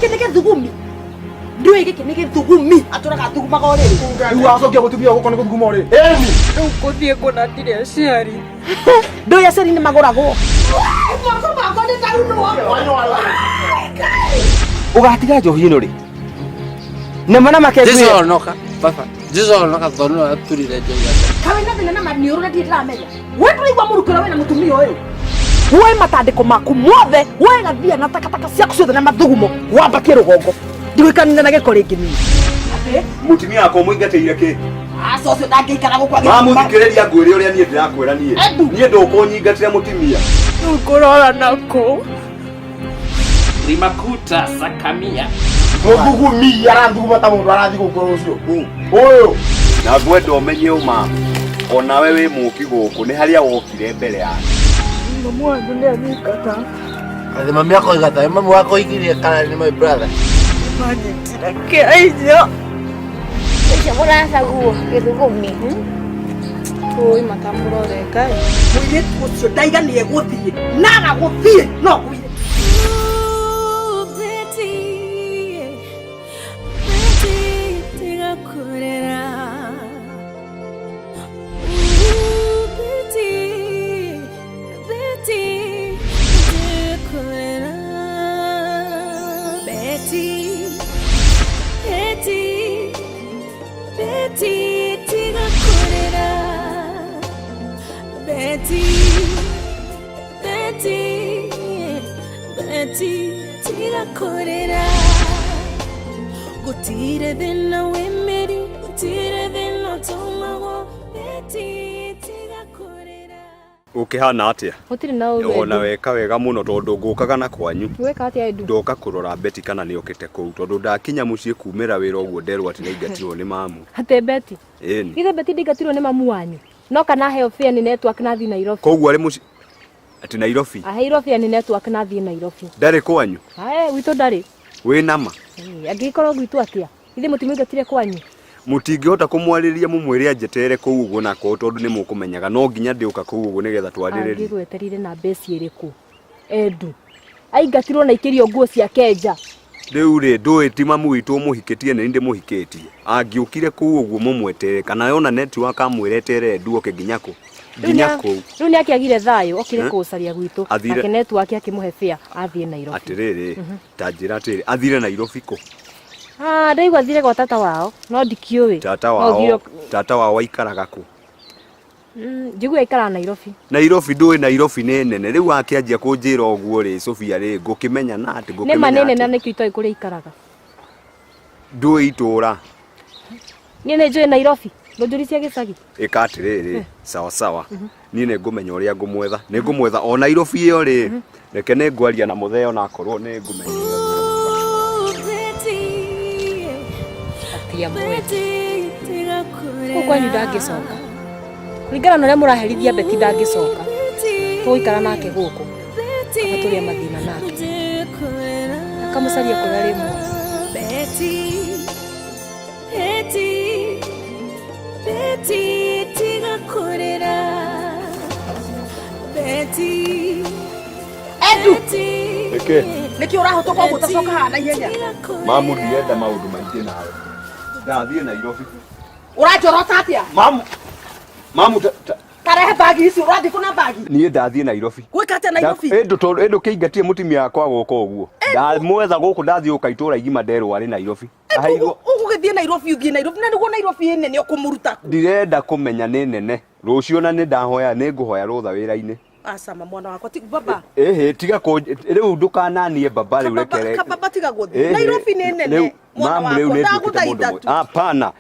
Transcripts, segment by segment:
Gĩkĩ nĩ gĩthugumi. Ndũĩ gĩkĩ nĩ gĩthugumi. Atũraga athugumaga ũrĩrĩ. Rĩu wacokia gũtumia gũkũ nĩ gũthuguma ũrĩrĩ. Ĩni. Rĩu ngũthiĩ kũ na ndirĩ aciari? Ndũĩ aciari nĩ magũragwo. Moko makwa nĩ taunwo. Ũgatiga njohi ĩno rĩ? Nĩma na make Jesu onoka baba Jesu onoka tondũ nĩwe aturire njohi yake. Kawe na thĩna na maniũrũ na ndirĩ ndĩramenya. We ndũraigua mũrukĩ ũrĩa wĩna mũtumia ũyũ. Woe matandĩko maku mothe, woe gathia na takataka ciaku ciothe na mathugumo, wambatie rũgongo. Ndigũikarania na gĩko rĩngĩ niĩ. Atĩ? Mũtumia wakwa ũmũingatĩire kĩ? Aca ũcio ndangĩikara gũkũ agĩthuguma. Mamũthikĩrĩria ngwĩre ũrĩa niĩ ndĩrakwĩra niĩ. Edu. Niĩ ndũkũnyingatĩra mũtumia. Rĩu ngũrora nakũ? Limakuta sakamia. Mũthugumi arathuguma ta mũndũ arathiĩ gũkũ rũciũ. Ũyũ. Na ngwenda ũmenye ũma onawe wĩ mũki gũkũ nĩ harĩa wokire mbere yake. Mamu wanyu nĩ anyingata. Atĩ mami akoiga mami wakoigirie kana nĩ my brother. Manyitire kĩa hinya. Ũcio mũracaguo gĩthugumi. Ũĩ matamũrore Ngai. Mũirĩtu ũcio ndaiganĩe gũthiĩ. Naga gũthiĩ no ngwire. Gũtirĩ thĩna wĩ mĩri, gũtirĩ thĩna ũtũmagwo. Betty, tiga kũrĩra. Ũkĩhana atĩa? Gũtirĩ na ũru. Ona weka wega mũno tondũ ngũkaga na kwanyu. Weka atĩa Edu? Ndoka kũrora Betty kana nĩ okĩte kũu tondũ ndakinya mũciĩ kumĩra wĩra ũguo nderwo atĩ nĩaingatirwo nĩ mamu. Atĩ Betty? Ĩni. Githĩ Betty ndĩingatirwo nĩ mamu wanyu? No kana aheo fare nĩ network na athiĩ Nairobi. Koguo arĩ mũciĩ atĩ Nairobi? Aheirwo fare nĩ network na athiĩ Nairobi. Ndarĩ kwanyu? Ae, gwitũ ndarĩ. Wĩ nama? Ĩĩ, angĩgĩkorwo gwitũ atĩa? Githĩ mũtimũingatire kwanyu? Mũtingĩhota kũmwarĩria mũmwĩre anjeterere kũu ũguo nakorwo tondũ nĩ mũkũmenyaga no nginya ndĩũka kũu ũguo nĩgetha twarĩrĩrie. Angĩgweterire na mbeci ĩrĩkũ? Edu. Aingatirwo na aikĩrio nguo ciake nja. Rĩu rĩ ndũĩ ti mamu witũ ũmũhikĩtie nĩ ndĩmũhikĩtie. Angĩũkire kũu ũguo mũmweterere kana yona network amwĩre eterere Edu oke nginya kũ? Nginya kũu. Rĩu nĩ akĩagire thayũ okire kũũcaria gwitũ. Athire- Nake network akĩmũhe fare athiĩ Nairobi. Atĩrĩrĩ, ta njĩra atĩrĩrĩ, athire Nairobi kũ? Ah, ndaigua athire gwa tata wao, no ndikĩũĩ. Tata No wao, ngiro- tata wao aikaraga kũ? Njiguaga aikaraga Nairobi. Nairobi ndũĩ Nairobi nĩ nene. Rĩu akĩanjia kũnjĩra ũguo rĩ, Sofia rĩ, ngũkĩmenya na atĩ Nĩ ma ngũkĩmenya nĩ nene atĩ. na nĩkĩo itoĩ kũrĩa aikaraga. Ndũĩ itũra. Niĩ nĩ njũĩ Nairobi. Ndũnjũri cia gĩcagi. Ĩka atĩrĩrĩ, sawa sawa. Niĩ nĩ ngũmenya ũrĩa ngũmwetha. Nĩ ngũmwetha o Nairobi ĩyo rĩ, reke nĩ ngwaria na mũthee ona akorwo nĩ ngũmenya. Atia mwene. Kũu kwanyu ndangĩcoka. Kũringana na ũrĩa mũraherithia Betty ndangĩcoka. Tũgũikara nake gũkũ. Kaba tũrĩe mathĩna nake. Akamũcaria kũrĩa rĩmwe. Betty, Betty, Betty, tiga kũrĩra. Betty, Edu. Betty, Nĩkĩ? Nĩkĩ ũrahũtũka ũguo ũtacoka haha na ihenya? Mamu ndienda maũndũ maingĩ nawe. Ndathiĩ Nairobi. Ũranjorota atĩa? Mamu, mamu ta, ta, Tarehe bagi ici ũrathiĩ kũ na bagi? niĩ ndathiĩ Nairobi. Gwĩka atĩa Nairobi? Ĩndũ tondũ ĩndũ kĩingatie mũtumia wakwa gũka ũguo. Ndamwetha gũkũ ndathiĩ gũka itũra igima nderwo arĩ Nairobi. Aheirwo Ũgũgĩthiĩ Nairobi ũthiĩ Nairobi na nĩguo Nairobi ĩ nene ũkũmũruta kũ? ndirenda kũmenya nĩ nene. Rũciũ na nĩ ndahoya nĩ ngũhoya rũtha wĩra-inĩ. Aca ma mwana wakwa ti baba. Ĩhĩ tiga kũ rĩu ndũkananie baba rĩu rekere. Kababa tiga gũthiĩ. Ĩhĩ, Nairobi nĩ nene. rĩu, Mwana mamu rĩu wakwa nĩ nduĩkĩte mũndũ ndagũthaitha mwe- tu. Hapana.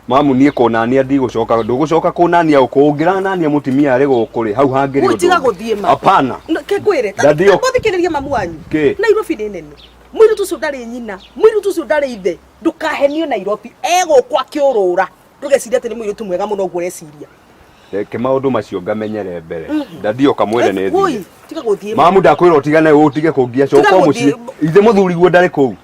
Mamu niĩ kũnania ndigũcoka ndũgũcoka kũnania ũkũ ũngĩranania mũtumia arĩ gũkũ rĩ hau hangĩrĩ Ũi, ũndũ tiga ũngĩ. gũthiĩ ma. Hapana. Ke ngwĩre. Ndathio. Thikĩrĩria mamu wanyu. Kĩ? Nairobi nĩ nene. Mũirĩtu ũcio ndarĩ nyina. Mũirĩtu ũcio ndarĩ ithe. Ndũkahenio Nairobi. Egũkũ akĩũrũra. Ndũgecirie atĩ nĩ mũirĩtu mwega mũno ũguo ũreciria. Reke maũndũ macio ngamenyere mbere. Ndathio kamwĩre nĩ Ũi, thiĩ. tiga gũthiĩ ma. Mamu ndakwĩra ũtigane ũtige kũngia Tiga coka gũthiĩ. mũciĩ. Ithe mũthuri guo ndarĩ kũu.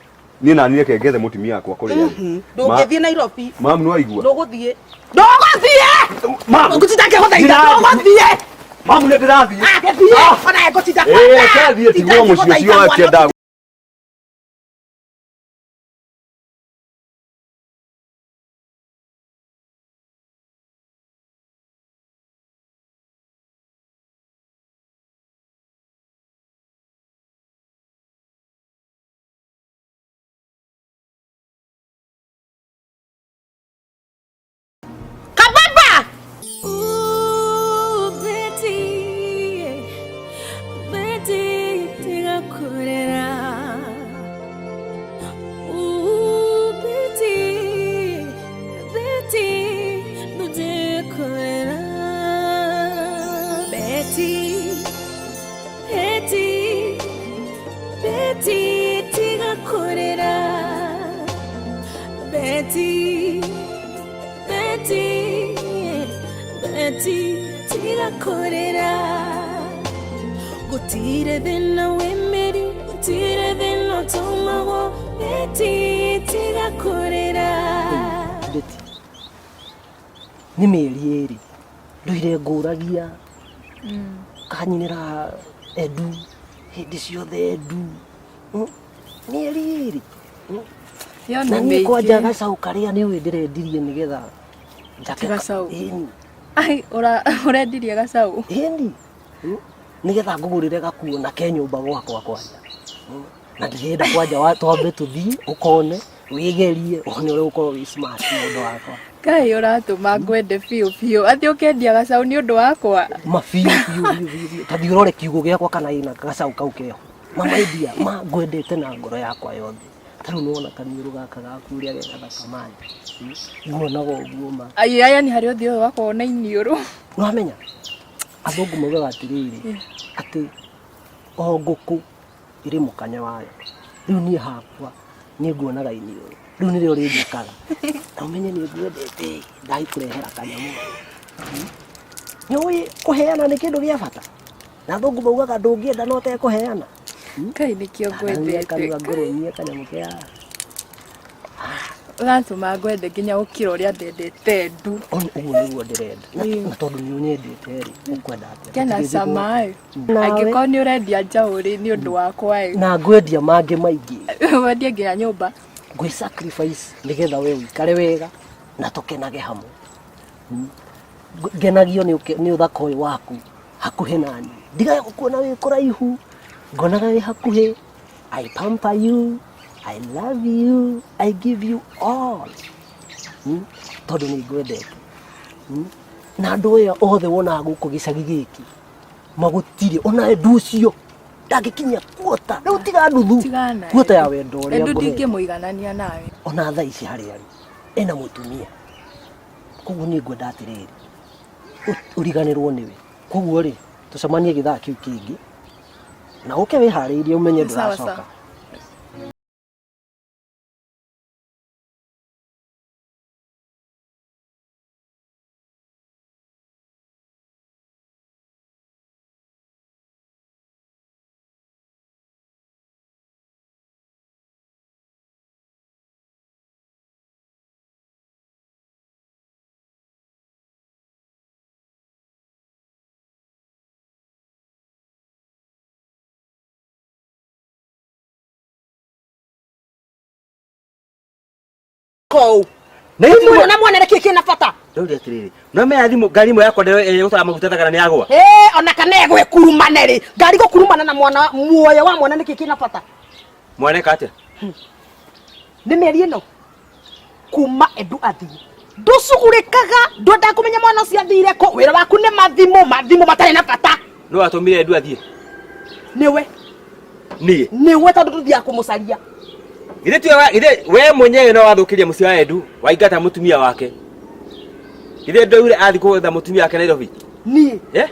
Niĩ nani reke ngethe mũtumia wakwa kũrĩa. arĩ. Ndũngĩthiĩ Nairobi. Mamu nĩwaigua? Ndũgũthiĩ. Ndũgũthiĩ! Mamu! Ngũtinda ngĩgũthaitha Ndĩrathiĩ. ndũgũthiĩ! Mamu nĩ ndĩrathiĩ. Ah, gĩthiĩ! Ona ngũtinda Ĩĩ, reke thiĩ tigwo mũciĩ ũcio akĩenda. Betty, Betty, Betty, tiga kũrĩra. Gũtirĩ thĩna wĩ mĩri, gũtirĩ thĩna ũtũmagwo. Betty, tiga kũrĩra. Betty nĩ mĩeri ĩrĩ nduire ngũragia kanyinĩra Edu hĩndĩ ciothe Edu. Mĩeri ĩrĩ Yo na nĩ niĩ kwanja mĩingĩ. gacaũ karĩa nĩ ũĩ ndĩrendirie nĩgetha njake Ti gacaũ. Ĩni. Ai, ũrendirie gacaũ? Ĩni. Nĩgetha ngũgũrĩre gakuo na ke nyũmba gwakwa kwanja. Na ndĩrenda kwanja wa twambe tũthiĩ ũkone wĩgerie wone ũrĩa ũgũkorwo wĩ smart mũndũ wakwa. Ngai ũratũma ngwende biũ biũ. Atĩ ũkendia gacaũ nĩ ũndũ wakwa? Ma biũ biũ biũ biũ biũ. Ta thiĩ ũrore kiugũ gĩakwa kana ĩna gacaũ kau keho. Ma my dear, ma ngwendete na ngoro yakwa yothe. Ta rĩu nĩwona kaniũrũ gaka gaku ũrĩa ge gathaka mani. Nguonaga ũguo ma. Ai, aya nĩ harĩ ũthiũ ũyũ wakwa na iniũrũ. Nĩwamenya athũngũ maugaga atĩrĩrĩ atĩ o ngũkũ ĩrĩ mũkanya wayo. Rĩu niĩ hakwa niĩ nguonaga iniũrũ. Rĩu nĩrĩo rĩnjakaga. Na ũmenye nĩ ngwendete ndagĩkũrehera kanyamũ. Nĩũĩ kũheana nĩ kĩndũ gĩa bata. Na athũngũ maugaga ndũngĩenda no ũtekũheana. Ngai nĩkĩo ngwendete. Kanua ngũrũmie kanyamũ ke haha. Ũratũma ngwende nginya gũkĩra ũrĩa ndendete Edu. Ũguo nĩguo ndĩrenda. Na tondũ nĩ ũnyendete rĩ, ũkwenda atĩa? Kena cama ĩ. Nawe- Angĩkorwo nĩ ũrendia njaũ rĩ nĩ ũndũ wakwa ĩ. Na ngwendia mangĩ maingĩ. Wendie nginya nyũmba. Ngwĩ sacrifice nĩgetha we ũikare wega na tũkenage hamwe. Ngenagio nĩ ũthaka ũyũ waku hakuhĩ nani. Ndigage gũkuona wĩ kũraihu, ngonaga wĩ hakuhĩ. I pamper you, I love you, I give you all. Tondũ nĩ ngwendete. Na andũ aya othe wonaga gũkũ gĩcagi gĩkĩ magũtirĩ ona Edu ũcio ndangĩkinyia kuota rĩu tiga nuthu Tigana. kuota ya wendo ũrĩa Edu ngũhete. ndingĩmũiganania nawe. Ona thaa ici harĩa arĩ ena mũtumia koguo niĩ ngwenda atĩrĩrĩ ũriganĩrwo nĩwe koguo rĩ tũcemanie gĩthaa kĩu kĩngĩ na ũke wĩharĩirie ũmenye Sawa, sawa. ndũracoka. Kou. Na na mwana nĩkĩ kĩna bata? Ndauria atĩrĩrĩ, no menya thimũ ngari ĩmwe yakwa ĩgũtwara maguta thagana nĩ yagũa. Ĩ, ona kana ĩgwĩkurumane rĩ, ngari gũkurumana na mwana muoyo wa mwana nĩkĩ kĩna bata? Mwana eka atĩa? Nĩ mĩeri ĩno kuma Edu athiĩ ndũcugurĩkaga ndwendaga kũmenya mwana ũcio athire kũ wĩra waku nĩ mathimũ mathimũ matarĩ na bata. Nũ watũmire Edu athiĩ? Nĩwe. Niĩ. Nĩwe tondũ tũthiaga kũmũcaria. Githĩ tiwe githĩ we mwenyewe no wathũkĩria mũciĩ wa Edu waingata mũtumia wake. Githĩ ndwaugire athiĩ kũgetha mũtumia wake Nairobi? Niĩ. Eh?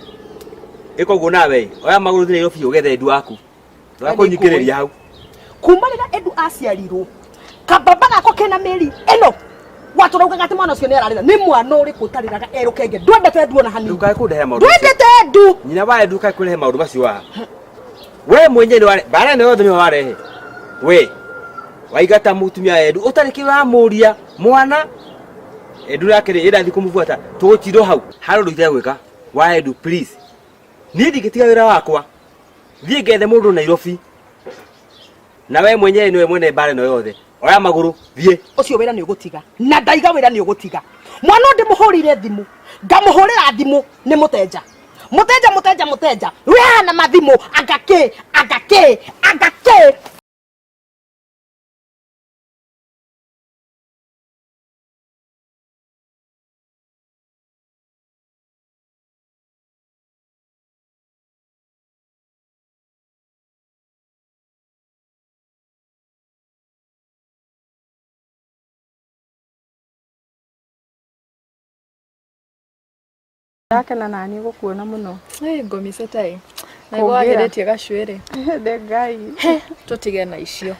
Ĩka ũguo nawe. Oya magũrũ thiĩ Nairobi ũgethe Edu waku. Ndũgakũnyingĩrĩria hau. Kuma rĩrĩa Edu aciarirwo kababa gakwa kena mĩeri ĩno watũraugaga atĩ mwana ũcio nĩ ararĩra nĩ mwana ũrĩkũ ũtarĩraga erũkenge ndwendete Edu ona hanini. Ndũkae kũndehe maũndũ macio. Ndwendete Edu. Nyina wa Edu kae kũrehe maũndũ macio haha. We mwenyewe nĩ ware bara ĩno yothe nĩwe warehe. We waingata mũtumia wa Edu ũtarĩ kĩ ũramũria mwana Edu nake rĩ ĩrathiĩ kũmũbuata tũgũtirwo hau harĩ ũndũ itegwĩka wa Edu please niĩ ndingĩtiga wĩra wakwa thiĩ ngethe mũndũ Nairobi na we mwenyewe nĩwe mwene mbara ĩno yothe oya magũrũ thiĩ Ũcio wĩra nĩ ũgũtiga na ndaiga wĩra nĩ ũgũtiga mwana ũyũ ndĩmũhũrĩire thimũ ngamũhũrĩra thimũ nĩ mũtenja mũtenja mũtenja mũtenja wĩ haha na mathimũ anga kĩ anga kĩ anga kĩ. Ndakena nani gũkuona mũno. Ĩ, ngũmicĩte ĩ. Na Kũngĩra. wagĩrĩtie gacuĩrĩ. Ndĩ Ngai. Tũtige na icio.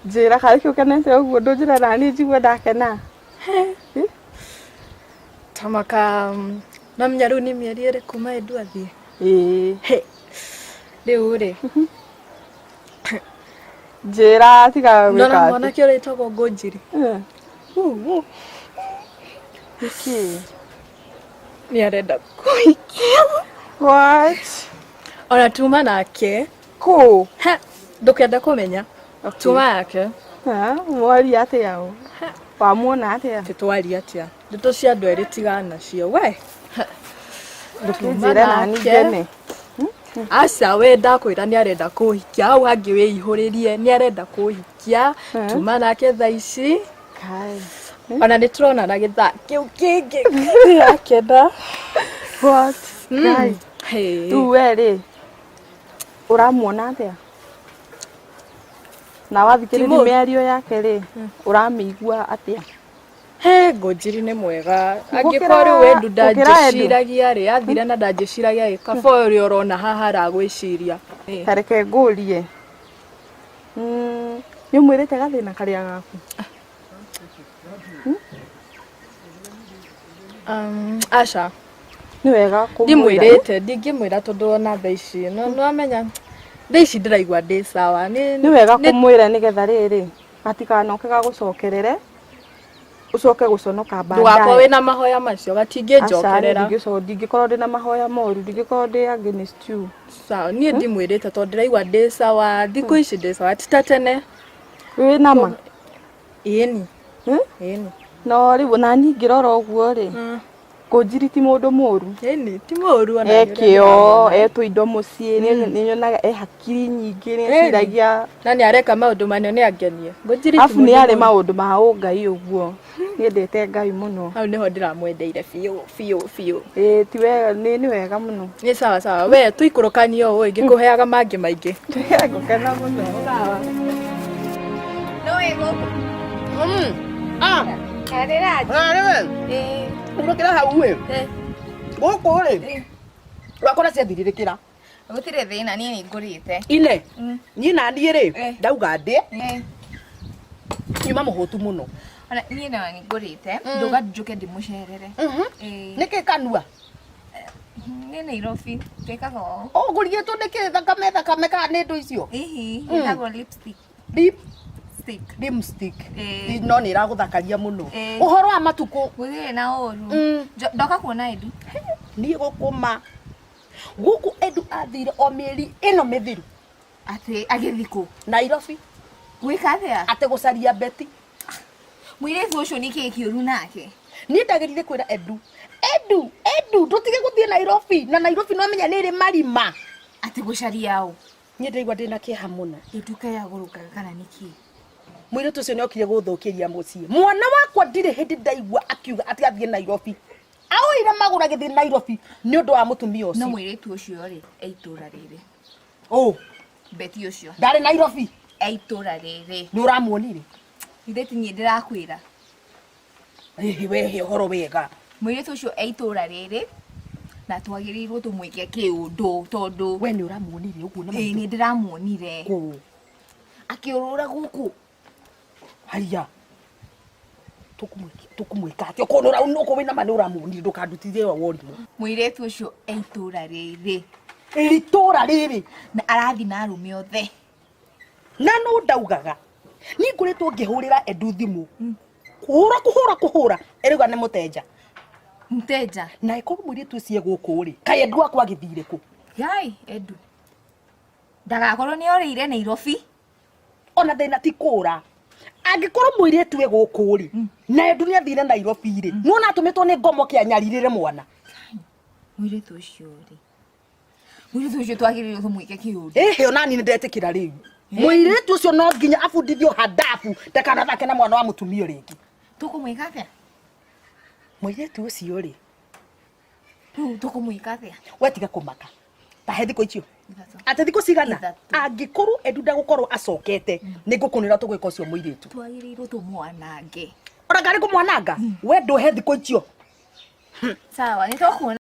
Njĩra karĩ kĩ ũkenete ũguo ndũnjĩra naniĩ njigue ndakena. Tamaka namenya rĩu nĩ mĩeri ĩrĩ kuma Edu athiĩ. Ĩĩ. Rĩu rĩ. Njĩra tiga gwĩka Ndona atĩ. mwanake ũrĩa wĩtagwo Ngũnjiri. Nĩkĩ? Nĩ arenda kũhikia. What? Ona tuma nake. Kũ? Ndũkenda kũmenya. Tuma yake. Mwaria atĩa ũ? Wamuona atĩa? Tũtwaria atĩa? Ndeto cia andũ erĩ tigana nacio. We. Ndũkĩnjĩre nani ngene. Aca we ndakwĩra nĩ arenda kũhikia hau hangĩ wĩihũrĩrie nĩ arenda kũhikia tuma nake thaa ici ona nĩ tũronana gĩthaa kĩu kĩngĩ akenda. What? Kai. Rĩu we rĩ ũramuona atĩa? Na wathikĩrĩria mĩario yake rĩ ũramĩigua atĩa? He Ngũnjiri nĩ mwega angĩkorwo rĩu Edu ndanjĩciragia rĩ athire na ndanjĩciragia rĩ kaba ũrĩa ũrona haha aragwĩciria. Ta reke ngũrie, nĩ ũmwĩrĩte gathĩna karĩa gaku? Aca. Nĩ wega kũmwĩra. Ndimwĩrĩte, ndingĩmwĩra tondũ ona thaa ici no nĩwamenya thaa ici ndĩraigua ndĩ sawa. Nĩ wega kũmwĩra nĩgetha rĩrĩ gatikanoke gagũcokerere ũcoke gũconoka baadaye. Ndũgakorwo wĩna mahoya macio gatingĩnjokerera. Aca ndingĩkorwo ndĩna mahoya moru, ndingĩkorwo ndĩ against you. Sawa, niĩ ndimwĩrĩte tondũ ndĩraigua ndĩ sawa, thikũ ici ndĩ sawa ti ta tene. Wĩ nama? Ĩni. Ĩni. No rĩu ona niĩ ngĩrora ũguo rĩ, Ngũnjiri ti mũndũ mũru. Ĩni, ti mũru ona E kĩo, e tũindo mũciĩ, nĩ nyonaga e hakiri nyingĩ, nĩ eciragia. Na nĩ areka maũndũ manene angenie. Ngũnjiri ti Arabu nĩ mũndũ arĩ mũru. maũndũ ma ũngai ũguo. Nĩendete Ngai mũno. Hau nĩho ndĩramwendeire biũ biũ biũ. Ĩĩ ti wega, nĩ wega mũno. Nĩ sawa sawa. We tũikũrũkanie ũũ ngĩkũheaga mangĩ maingĩ. Ngũkena mũno. Sawa. No wĩ gũkũ. Ah. Karĩra. Arĩ we. Urũkĩra hau ĩ. Gũkũ rĩ. Wakora ciathirirĩkĩra. Gũtirĩ thĩna niĩ nĩ ngũrĩte. Ine. Niĩ na niĩ rĩ ndauga ndĩe. Nyuma mũhũtu mũno. Ona niĩ na nĩ ngũrĩte. Nduga njũke ndĩmũcerere. Nĩkĩ kanua? Nĩ Nairobi. Twĩkaga ũũ. Ũgũrigĩtwo nĩkĩ thakame thakame kana nĩ ndũ icio? Hihi ĩtagwo lipstick. Lip stick. Lipstick. No nĩ ĩragũthakaria mũno. Ũhoro wa matukũ. Gũtirĩ na ũru. Ndoka kuona Edu. Niĩ gũkũma. Gũkũ Edu athire o mĩeri ĩno mĩthiru. Atĩ agĩthiĩ kũ? Nairobi. Gwĩka atĩa? Atĩ gũcaria Betty. Mũirĩtu ũcio nĩ kĩĩ kĩũru nake? Niĩ ndagĩrire kwĩra Edu. Edu, Edu, ndũtige gũthiĩ Nairobi. Na Nairobi no menya nĩ ĩrĩ marima. Atĩ gũcaria ũ? Niĩ ndĩraigua ndĩna kĩeha mũno. Ĩtuka ya gũrũkaga kana nĩ kĩĩ? Mũirĩtu ũcio nĩ okire gũthũkĩria mũciĩ. Mwana wakwa ndirĩ hĩndĩ ndaigua akiuga atĩ athiĩ Nairobi. Aoire magũrũ agĩthiĩ Nairobi nĩ ũndũ wa mũtumia ũcio. No mũirĩtu ũcio rĩ, e itũra rĩrĩ. Ũ? Betty ũcio. Ndarĩ Nairobi. E itũra rĩrĩ. Nĩ ũramuonire? Ithe ti niĩ ndĩrakwĩra. Ĩhĩ wehe ũhoro wega. Mũirĩtu ũcio e itũra rĩrĩ na twagĩrĩirwo tũmwĩke kĩũndũ tondũ we nĩ ũramuonire ũguo na maitho? Ĩĩ nĩ ndĩramuonire. Kũ? Akĩũrũra gũkũ. Haiya. Tũkũmwĩka atĩa? Okorwo nĩ wĩna ma nĩ ũramuonire ndũkandutithie wa ũrimũ. Mũirĩtu ũcio e itũra rĩrĩ. Itũra rĩrĩ. Na arathiĩ na arũme othe. Na no ndaugaga. Niĩ ngoretwo ngĩhũrĩra Edu thimũ. Kũhũra kũhũra kũhũra. Ĩrauga nĩ mũtenja. Mũtenja? Na ĩkorwo mũirĩtu ũcio e gũkũ rĩ, kaĩ Edu wakwa agĩthire kũ? Yai, Edu. Ndagakorwo nĩ orĩire Nairobi. Ona thĩna ti kũra. Angĩkorwo mũirĩtu e gũkũ rĩ, na Edu nĩ athire Nairobi rĩ, nĩwona atũmĩtwo nĩ ngomo kĩa nyarirĩre mwana. Mũirĩtu ũcio rĩ. Mũirĩtu ũcio twagĩrĩirwo tũmwĩke kĩũndũ. Ĩhĩ ona niĩ nĩndetĩkĩra rĩu. Mũirĩtu ũcio no nginya abundithio hadabu ndakanathake na mwana wa mũtumia rĩngĩ. Tũkũmwĩka atĩa? Mũirĩtu ũcio rĩ. Rĩu tũkũmwĩka atĩa? We tiga kũmaka. Ta he thikũ icio. Atĩ thikũ cigana? Angĩkorwo Edu ndagũkorwo acokete, nĩngũkũnĩra tũgwĩka ũcio mũirĩtu. Twagĩrĩirwo tũmwanange. Ona ngarĩ kũmwananga? We ndũhe thikũ icio. Sawa, nĩ tũkuona.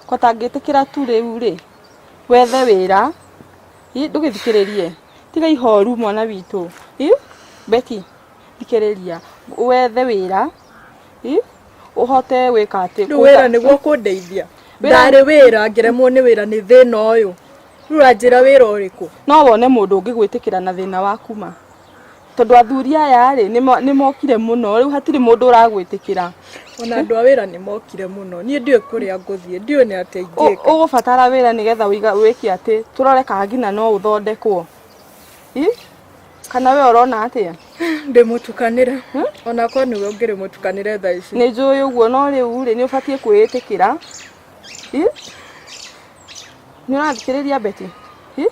Ko tangĩtĩkĩra tu rĩu rĩ wethe wĩra ĩ ndũgĩthikĩrĩrie tiga ihoru mwana witũ ĩ Betty thikĩrĩria wethe wĩra ĩ ũhote gwĩka atĩ Rĩu wĩra nĩguo kũndeithia. Wĩra- Ndarĩ wĩra ngĩremwo nĩ wĩra nĩ thĩna ũyũ. Rĩu ũranjĩra wĩra ũrĩkũ? No wone mũndũ ũngĩgwĩtĩkĩra na thĩna waku ma. Tondũ athuri aya rĩ nĩ mokire mũno rĩu hatirĩ mũndũ ũragwĩtĩkĩra. Ona andũ a wĩra nĩ mokire mũno. Niĩ ndiũĩ kũrĩa ngũthiĩ, ndiũĩ nĩ atĩa ingĩka. Ũgũbatara wĩra nĩgetha wĩke atĩ tũrore kana nginya no ũthondekwo. Ĩ? Kana we ũrona atĩa? Ndĩ mũtukanĩre. Ona korwo nĩwe ũngĩrĩ mũtukanĩre thaa ici. Nĩ njũĩ ũguo no rĩu rĩ nĩ ũbatiĩ kwĩĩtĩkĩra. Ĩ? Nĩ ũrathikĩrĩria Betty? Ĩ?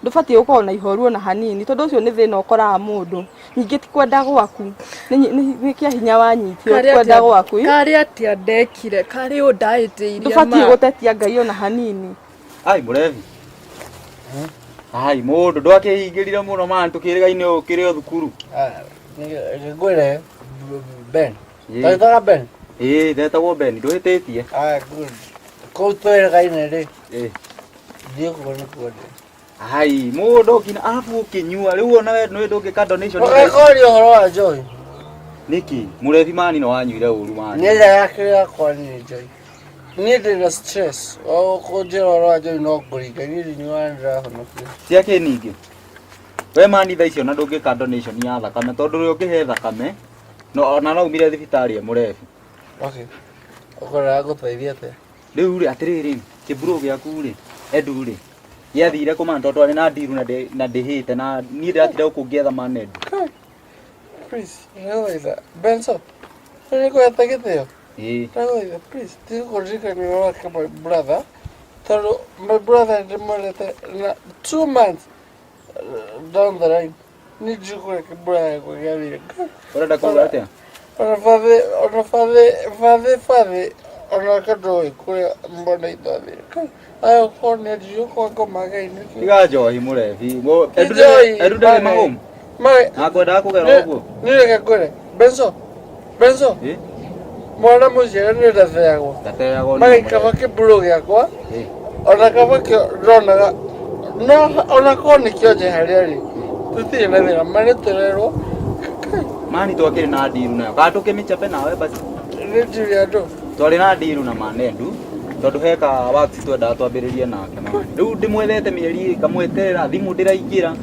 Ndũbatiĩ gũkorwo na ihoru ona hanini tondũ ũcio nĩ thĩna ũkoraga mũndũ. Ningĩ ti kwenda gwaku, nĩ kĩa hinya wanyitio, ti kwenda gwaku. Ĩ? Karĩ atĩa ndekire? Karĩ ũ ndahĩtĩirie Ndũbatiĩ gũtetia Ngai ona hanini. Ai mũrebi. Ai mũndũ ndwakĩhingĩrire mũno man tũkĩrĩgaine ũkĩrĩ o thukuru. Ngwĩre Ben. Ndagĩtaga Ben. Ĩĩ ndetagwo Ben ndũhĩtĩtie. Ah good. Kũu twĩrĩgaine rĩ. Ĩĩ. Thiĩ kuo nĩkuo ndĩ. Ai mũndũ ũkina arabu ũkĩnyua rĩu ona we nĩ ndũngĩka donation. Ũgekoria ũhoro wa njohi. Nĩkĩ? Mũrebi mani no wanyuire ũru mani. Niĩ ndagakĩrĩa kwa niĩ njohi. Niĩ ndĩ na stress. O kũnjĩra ũhoro wa njohi no ngũringa. Niĩ ndinyuaga nĩndĩrahonokire. Cia kĩ ningĩ? We mani thaa icio na ndũngĩka donation ya thakame tondũ ũrĩa ũngĩhe thakame no ona no umire thibitarĩ e mũrebi. Okay. Ũkoraga ngũteithia atĩa? Rĩu rĩ atĩrĩrĩ kĩburo gĩaku rĩ Edu rĩ gĩathire kũ man tondũ twarĩ na ndiru na na ndĩhĩte na niĩ ndĩratinda gũkũ ngĩetha man Edu. Please, ndagũthaitha. Benso, nĩngũhete gĩtĩo. Ĩĩ. Ndagũthaitha, please, tiga kũndirikania ũhoro wake my brother. Tondũ my brother ndĩmwendete na 2 months down the line niĩ ndiũĩ kũrĩa kĩbura gĩakwa gĩathire. Ũrenda kuga atĩa? Ona bathĩ, ona bathĩ, bathĩ, bathĩ, onake ndoĩ kũrĩa mbona itũ athire. Aya ũkorwo nĩ anjirie kwa ngoma Ngai nĩkĩ? Tiga njohi mũrebi. Ti njohi, Edu ndarĩ mare. mahũmu. Mare. Na ngwendaga kũgera ũguo. Niĩ reke ngwĩre, Benso, Benso, Ĩ? mwana mũciare nĩ ndateagwo. Ndateagwo nĩ Mare kaba kĩburo gĩakwa, Ĩ. ona kaba kĩo ndonaga, no ona korwo nĩ kĩonje harĩa rĩ, tũtirĩ na thĩna, ma nĩ tũrerwo, Mani twakĩrĩ na ndiru nayo. Kana tũkĩmĩchape nawe basi. Nĩ ndiru ya ndũ? Twarĩ na ndiru na manendu tondũ he ka wax twendaga twambĩrĩrie nake mani. Rĩu ndĩmwethete mĩeri ngamweterera thimũ ndĩraingĩra.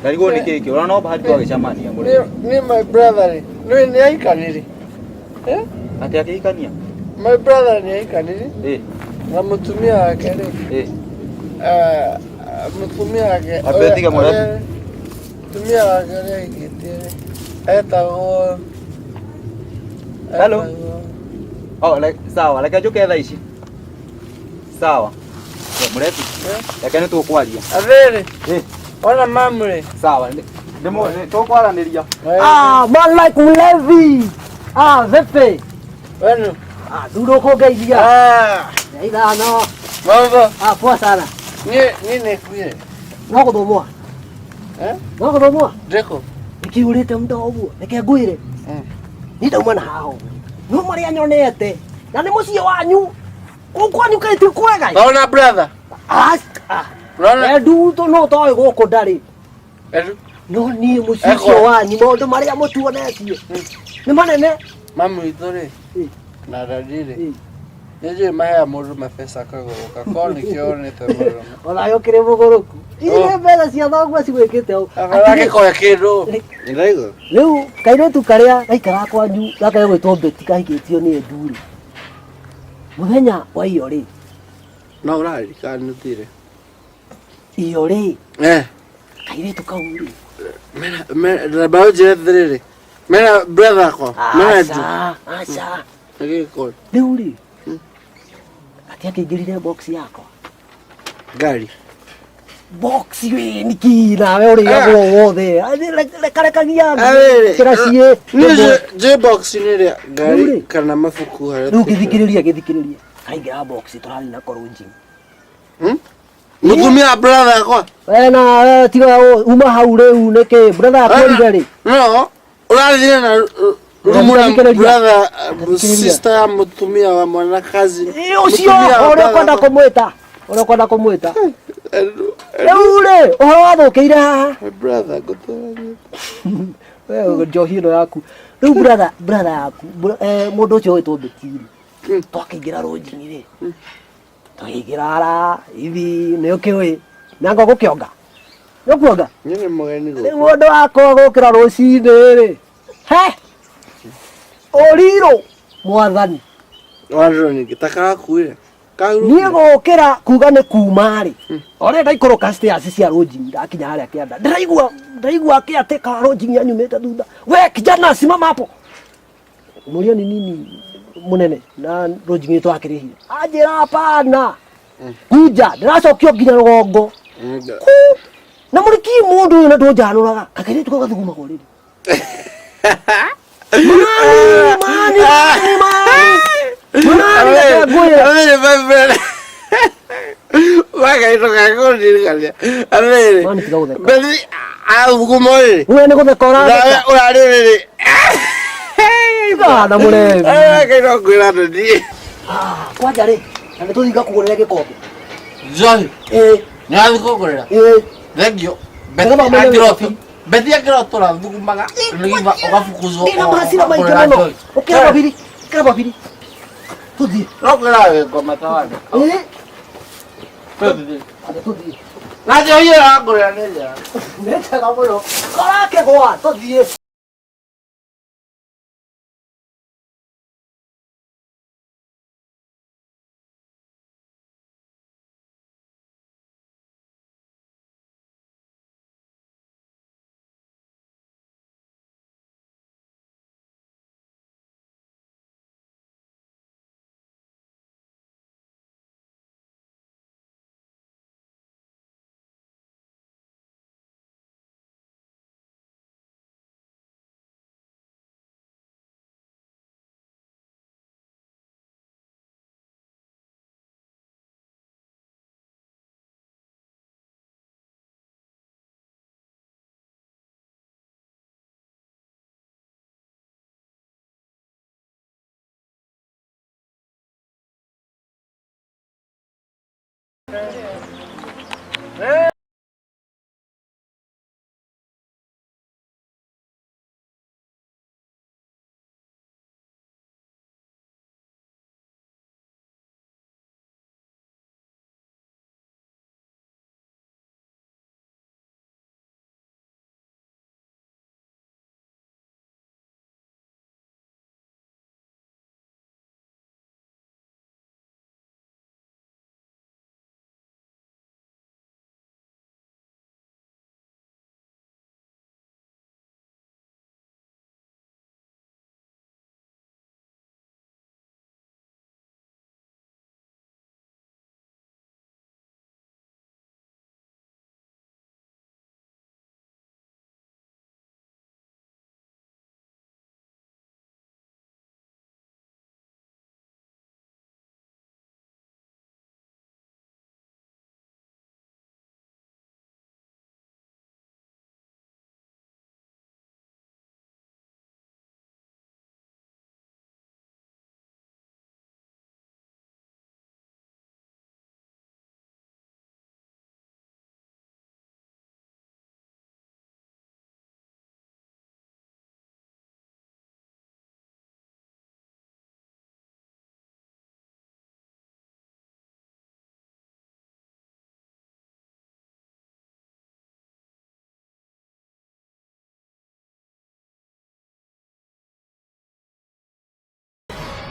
Ngarigwo nĩ kĩĩ kĩũra no bahati twagĩcemania mũrĩmi. Niĩ my brother rĩ, nĩ nĩ aikanire. Eh? Atĩ akĩhikania? My brother nĩ aikanire Ĩ. na mũtumia wake rĩ. Ĩ. Eh, mũtumia wake. Ambe tiga mũrebi. Mũtumia wake ũrĩa ahikĩtie rĩ, etagwo Hello. Oh, like, sawa, reke njũke thaa ici. Sawa. We, Mũrebi. Reke nĩ tũkwaria. Athĩrĩ. Ĩ. Ona mamu rĩ. Sawa, tũkwaranĩria. Ah, man like mlevi. Ah, vipi? Wenu. Ah, duro kũngeithia. Ah. Ithano. Mambo. Ah, poa sana. Niĩ niĩ nĩ kuire. No gũthomwa. Eh? No gũthomwa. Ndĩkũ? Nĩkĩũrĩte muda ũguo. Reke ngwĩre. Niĩ ndauma na haha ũguo. No marĩa nyonete. Na nĩ mũciĩ wanyu. Kũu kwanyu kaĩ ti kwega. Ona brother. Ah, ah. Edu to no toĩ gũkũ ndarĩ. Edu. No niĩ mũciĩ ũcio wanyu maũndũ marĩa mũtuonetie nĩ manene. Mamu witũ rĩ na dadi rĩ nĩ njũĩ maheaga mũndũ mabeca akagũrũka korwo nĩkĩo onete mũrũme. Onawe ũkĩrĩ mũgũrũku. Ici nĩ mbeca cia thoguo cigwĩkĩte ũũ. Agĩkoya kĩndũ. Nĩraigua? Rĩu kairĩtu karĩa gaikaraga kwanyu gaka gegwĩtwo Betty kahikĩtio nĩ Edu rĩ, mũthenya wa iyo rĩ, No ũraririkana nĩ ũthire. iyo rĩ, Eh. kairĩtu kau rĩ, Ramba ũnjĩre atĩrĩrĩ. Mena brother akwa. Mena Edu. aca aca Nĩgĩkũ. Rĩu rĩ, atĩ akĩingĩrire box yakwa. Ngari. Box wĩ niki nawe ũrĩagwo wothe. Rekarekagia kĩra ciĩ. Niĩ njĩ box nĩ rĩa ngari kana mabuku harĩa. Rĩu gĩthikĩrĩria gĩthikĩrĩria. Kaingĩra box tũrathiĩ na korũnji. Mũtumia wa brother akwa. We nawe tiga uma hau rĩu nĩkĩ brother akũrire rĩ? No, ũrathire na Rĩu Thikĩrĩria. brother, Thikĩrĩria. sister ya mũtumia wa mwana cousin. Ũcio ũrĩa ũkwenda kũmwĩta, ũrĩa ũkwenda kũmwĩta. Rĩu rĩ, ũhoro wathũkĩire haha. My brother, ngũtũra. We njohi ĩno yaku. Rĩu brother, brother yaku, mũndũ ũcio wĩtwo Betty rĩ, twakĩingĩra rũnjingi rĩ, tũkĩingĩra ara ithi nĩ ũkĩũĩ na ngo gũkĩonga nĩ ũkuonga. Nyene mũgeni Rĩu gũkũ. mũndũ wakwa gũkĩra rũcinĩ rĩ, he ũrirũ mwathani. Warĩro ningĩ ta karakuire. Niĩ gũkĩra kuga nĩ kuma rĩ, orĩa ndaikũrũka stairs cia rũnjingi ndakinya harĩa kĩanda, ndĩraigua ndĩraigua akĩatĩka rũnjingi anyumĩte thutha, we kijana simama hapo. Mũria ni nini mũnene na rũnjingi twakĩrĩhire, anjĩra hapana, kunja ndĩracokio nginya rũgongo ku na mũriki mũndũ ũyũ na ndũnjanũraga kakairĩtu kau gathugumagwo rĩrĩ. Mani, mani, mani, mani. Mani, reke ngwĩre. Amere, my brother. Wakaitũ kakũndirikania. Amere. Mani, tiga gũtheka. Bethi athuguma rĩrĩ. We nĩ gũtheka ũratheka. Ũrarĩ rĩrĩ. Tiga na mũrebi. Wakaitũ ngwĩra ndũthiĩ. Kwanja rĩ, na nĩ tũthiĩ ngakũgũrĩre gĩkombe. Njohi. Ĩĩ. Nĩ wathiĩ kũngũrĩra? Ĩĩ. Thengiũ. Nĩgetha ũmenye wĩra. Bethi akĩrotũra thugumaga nĩgetha ũgabukuzwo. Ndĩna mahasira maingĩ mũno. Ũkĩra babiri, ũkĩra babiri. Tũthiĩ. No kwĩra wĩ ngoma tawani. Ĩĩ. Tũthiĩ. Tũthiĩ. Na njohi ĩyo wangũrĩra nĩ njega. Nĩ njega mũno. Karakĩgwa, tũthiĩ.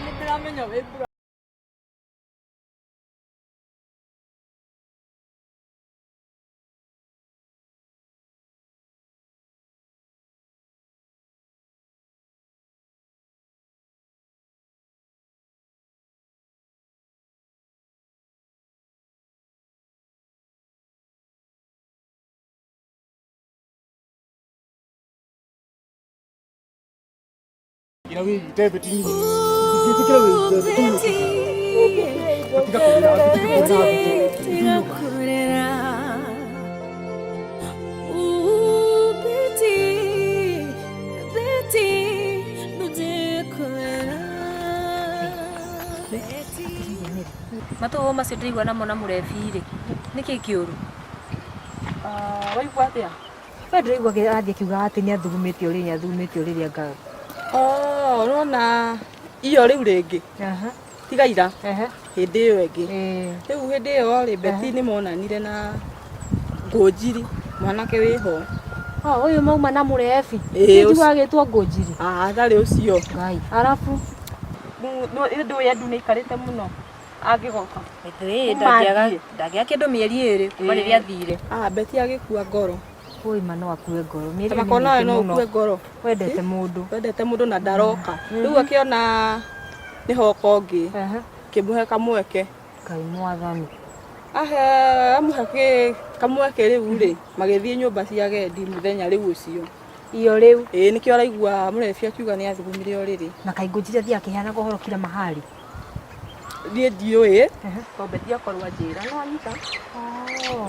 Nĩndĩramenya wĩ Tiga kurera. Ooh, Betty, Betty, Matũhũ macio ndĩraigua namo na mũrebi rĩ, nĩkĩ kĩũru? Waigua atĩa? We ndĩraigua arathiĩ akiugaga atĩ nĩ athugumĩte ũrĩrĩ, nĩ athugumĩte ũrĩrĩ anga. Oh, ũrona iyo rĩu rĩngĩ. Tiga ira. Hĩndĩ ĩyo ĩngĩ. Rĩu hĩndĩ ĩyo rĩ, Betty nĩ monanire na Ngũnjiri, mwanake wĩho. Oh, ũyũ mauma na mũrebi. Ĩĩ, Njiguaga agĩtwo Ngũnjiri. Ah, ndarĩ ũcio. Ngai. Arabu? Ndũĩ Edu nĩ aikarĩte mũno angĩgoka. Ĩĩ, ndangĩaga ndangĩaga kĩndũ mĩeri ĩrĩ kuma rĩrĩa athire. Ah, Betty agĩkua ngoro. Oi ma no akue ngoro. Mĩeri ĩyo nĩ Makona mĩingĩ no mũno. ũkue ngoro. Wendete mũndũ. Wendete mũndũ na ndaroka. Rĩu akĩona nĩ hoka ũngĩ. Kĩmũhe kamweke. Ngai mwathani. Ahe amũhe kamweke rĩu rĩ, magĩthiĩ nyũmba cia agendi mũthenya rĩu ũcio. Iyo rĩu. Ĩĩ nĩkĩo araigua mũrebi akiuga nĩ athugumire ũrĩrĩ. Na kaĩ Ngũnjiri athiĩ akĩheanaga ũhoro kila mahali. Niĩ ndiũĩ tondũ Betty akorwo anjĩra no anyita.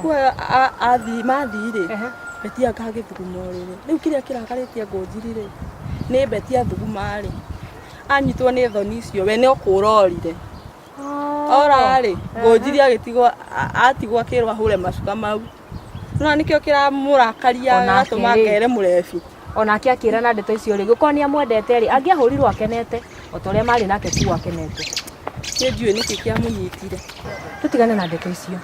Kwa athi mathiĩ rĩ, Betty anga agĩthuguma ũrĩrĩ. Rĩu kĩrĩa kĩrakarĩtie Ngũnjiri rĩ, nĩ Betty athuguma rĩ, anyitwo nĩ thoni icio we no kũra orire. Ora rĩ, Ngũnjiri agĩtigwo atigwo akĩrwo ahũre macuka mau. No nĩkĩo kĩramũrakaria Onake gĩgatũma rĩ. akere mũrebi. Onake akĩra na ndeto icio rĩ, gũkorwo nĩ amwendete rĩ, angĩahũrirwo akenete, o ta ũrĩa marĩ nake kuo akenete. Niĩ ndiũĩ nĩkĩ kĩamũnyitire. Tũtigane na ndeto icio.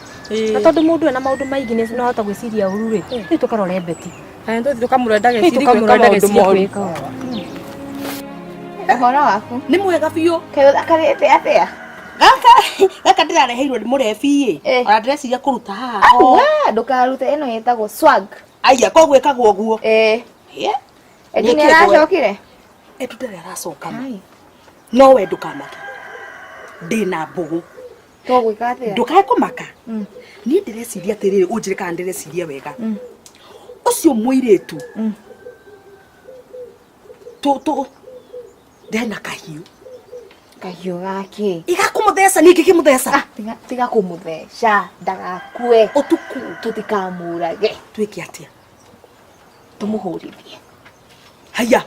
Na tondũ mũndũ ena maũndũ maingĩ nĩ no ahota gwĩciria ũru rĩ, rĩu tũkarore Betty. Na nĩ tũthiĩ tũkamũrore Rĩu ndagecirie gwĩka tũkamũrore maũndũ ndagecirie moru. gwĩka. Ũhoro waku? Nĩ mwega biũ. Kaĩ ũthakarĩte atĩa? Gaka gaka ndĩrareheirwo nĩ mũrebi ĩ. Ona ndĩreciria kũruta haha. Au, we, ndũkarute ĩno ĩtagwo swag. Aya koguo ĩkagwo ũguo. Ĩĩ. Edu nĩ Nĩkĩ ngwe- aracokire? Edu ndarĩ aracoka ma. No we ndũkamake. Ndĩna mbũgũ. Tũgwĩka atĩa? Ndũkae kũmaka. Niĩ ndĩreciria atĩrĩrĩ, ũnjĩre kana ndĩreciria wega. Ũcio mũirĩtu. Tũ tũ ndena kahiũ. Kahiũ gake. Igakũmũtheca niĩ ngĩkĩmũtheca. Tiga tiga kũmũtheca ndagakue. Ũtukũ. Tũtikamũrage. Twĩke atĩa? Tũmũhũrithie. Haya.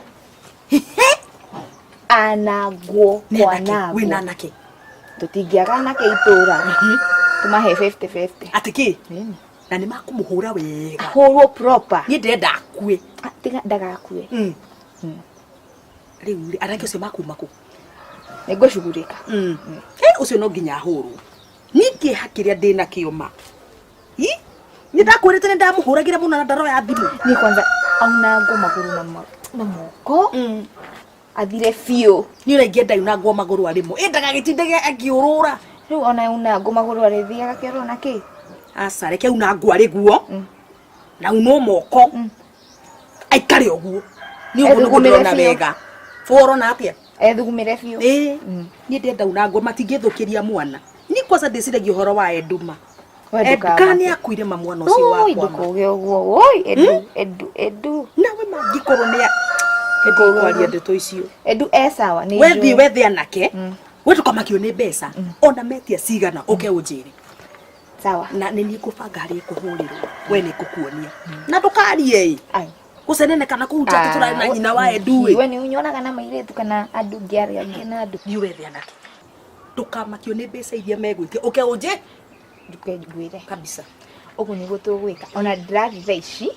Anangwo Nĩ anake, kwanangwo. wĩna anake. Tũtingĩaga anake itũra. Tũmahe 50-50. Atĩ kĩ? Na nĩ makũmũhũra wega. Ahũrwo proper. Niĩ ndĩrenda akue. Tiga ndagakue. Rĩu rĩ, anake ũcio makuma kũ? Nĩ ngũcugurĩka. Ũcio no nginya ahũrwo. Niĩ kĩeha kĩrĩa ndĩ nakĩo ma. Ĩ? Nĩ ndakwĩrĩte nĩ ndamũhũragĩra mũno na ndaroya thimũ. Niĩ kwanza aunangwo magũrũ na na moko. Athire biũ. Niĩ ũrĩa ingĩenda aunangwo magũrũ arĩ mo. Ĩ ndagagĩtindage akĩũrũra. Rĩu ona aunangwo magũrũ arĩthiaga kĩoro na kĩ? Aca reke aunangwo arĩ guo. Na unwo moko. Aikare ũguo. Nĩ ũguo nĩguo Ethugumĩre ndĩrona biũ. wega. Ũrona atĩa? Ethugumĩre biũ. Ĩĩ. Niĩ ndĩrenda unangwo matingĩthũkĩria mwana. Niĩ kwanza ndĩciragia ũhoro wa Eduma. We Edu ndũkamake. kana nĩ akuire ma mwana ũcio Oi, wakwa ma. ndũkauge ũguo. Oi, Edu, Edu, Edu. Nawe mangĩkorwo nĩ Edu kwaria ndeto icio. Edu e sawa nĩ Wethiĩ njũĩ. wethe anake. We ndũkamakio nĩ mbeca. Ona metia cigana ũke ũnjĩre. Sawa. Na nĩ niĩ ngũbanga harĩa ĩkũhũrĩrwo. We nĩ ngũkuonia. Na ndũkarie ĩ. Gũcenene kana kũhutia atĩ tũrarĩ na nyina wa Edu ĩ. We nĩ unyonaga na mairĩtu kana andũ ngĩaria angĩ na andũ. Thiĩ wethe anake. Ndũkamakio nĩ mbeca iria megwĩtia. Ũke ũnjĩ. Nduke ngwĩre. Kabisa. Ũguo nĩguo tũgwĩka. Ona ndĩrathiĩ thaa ici.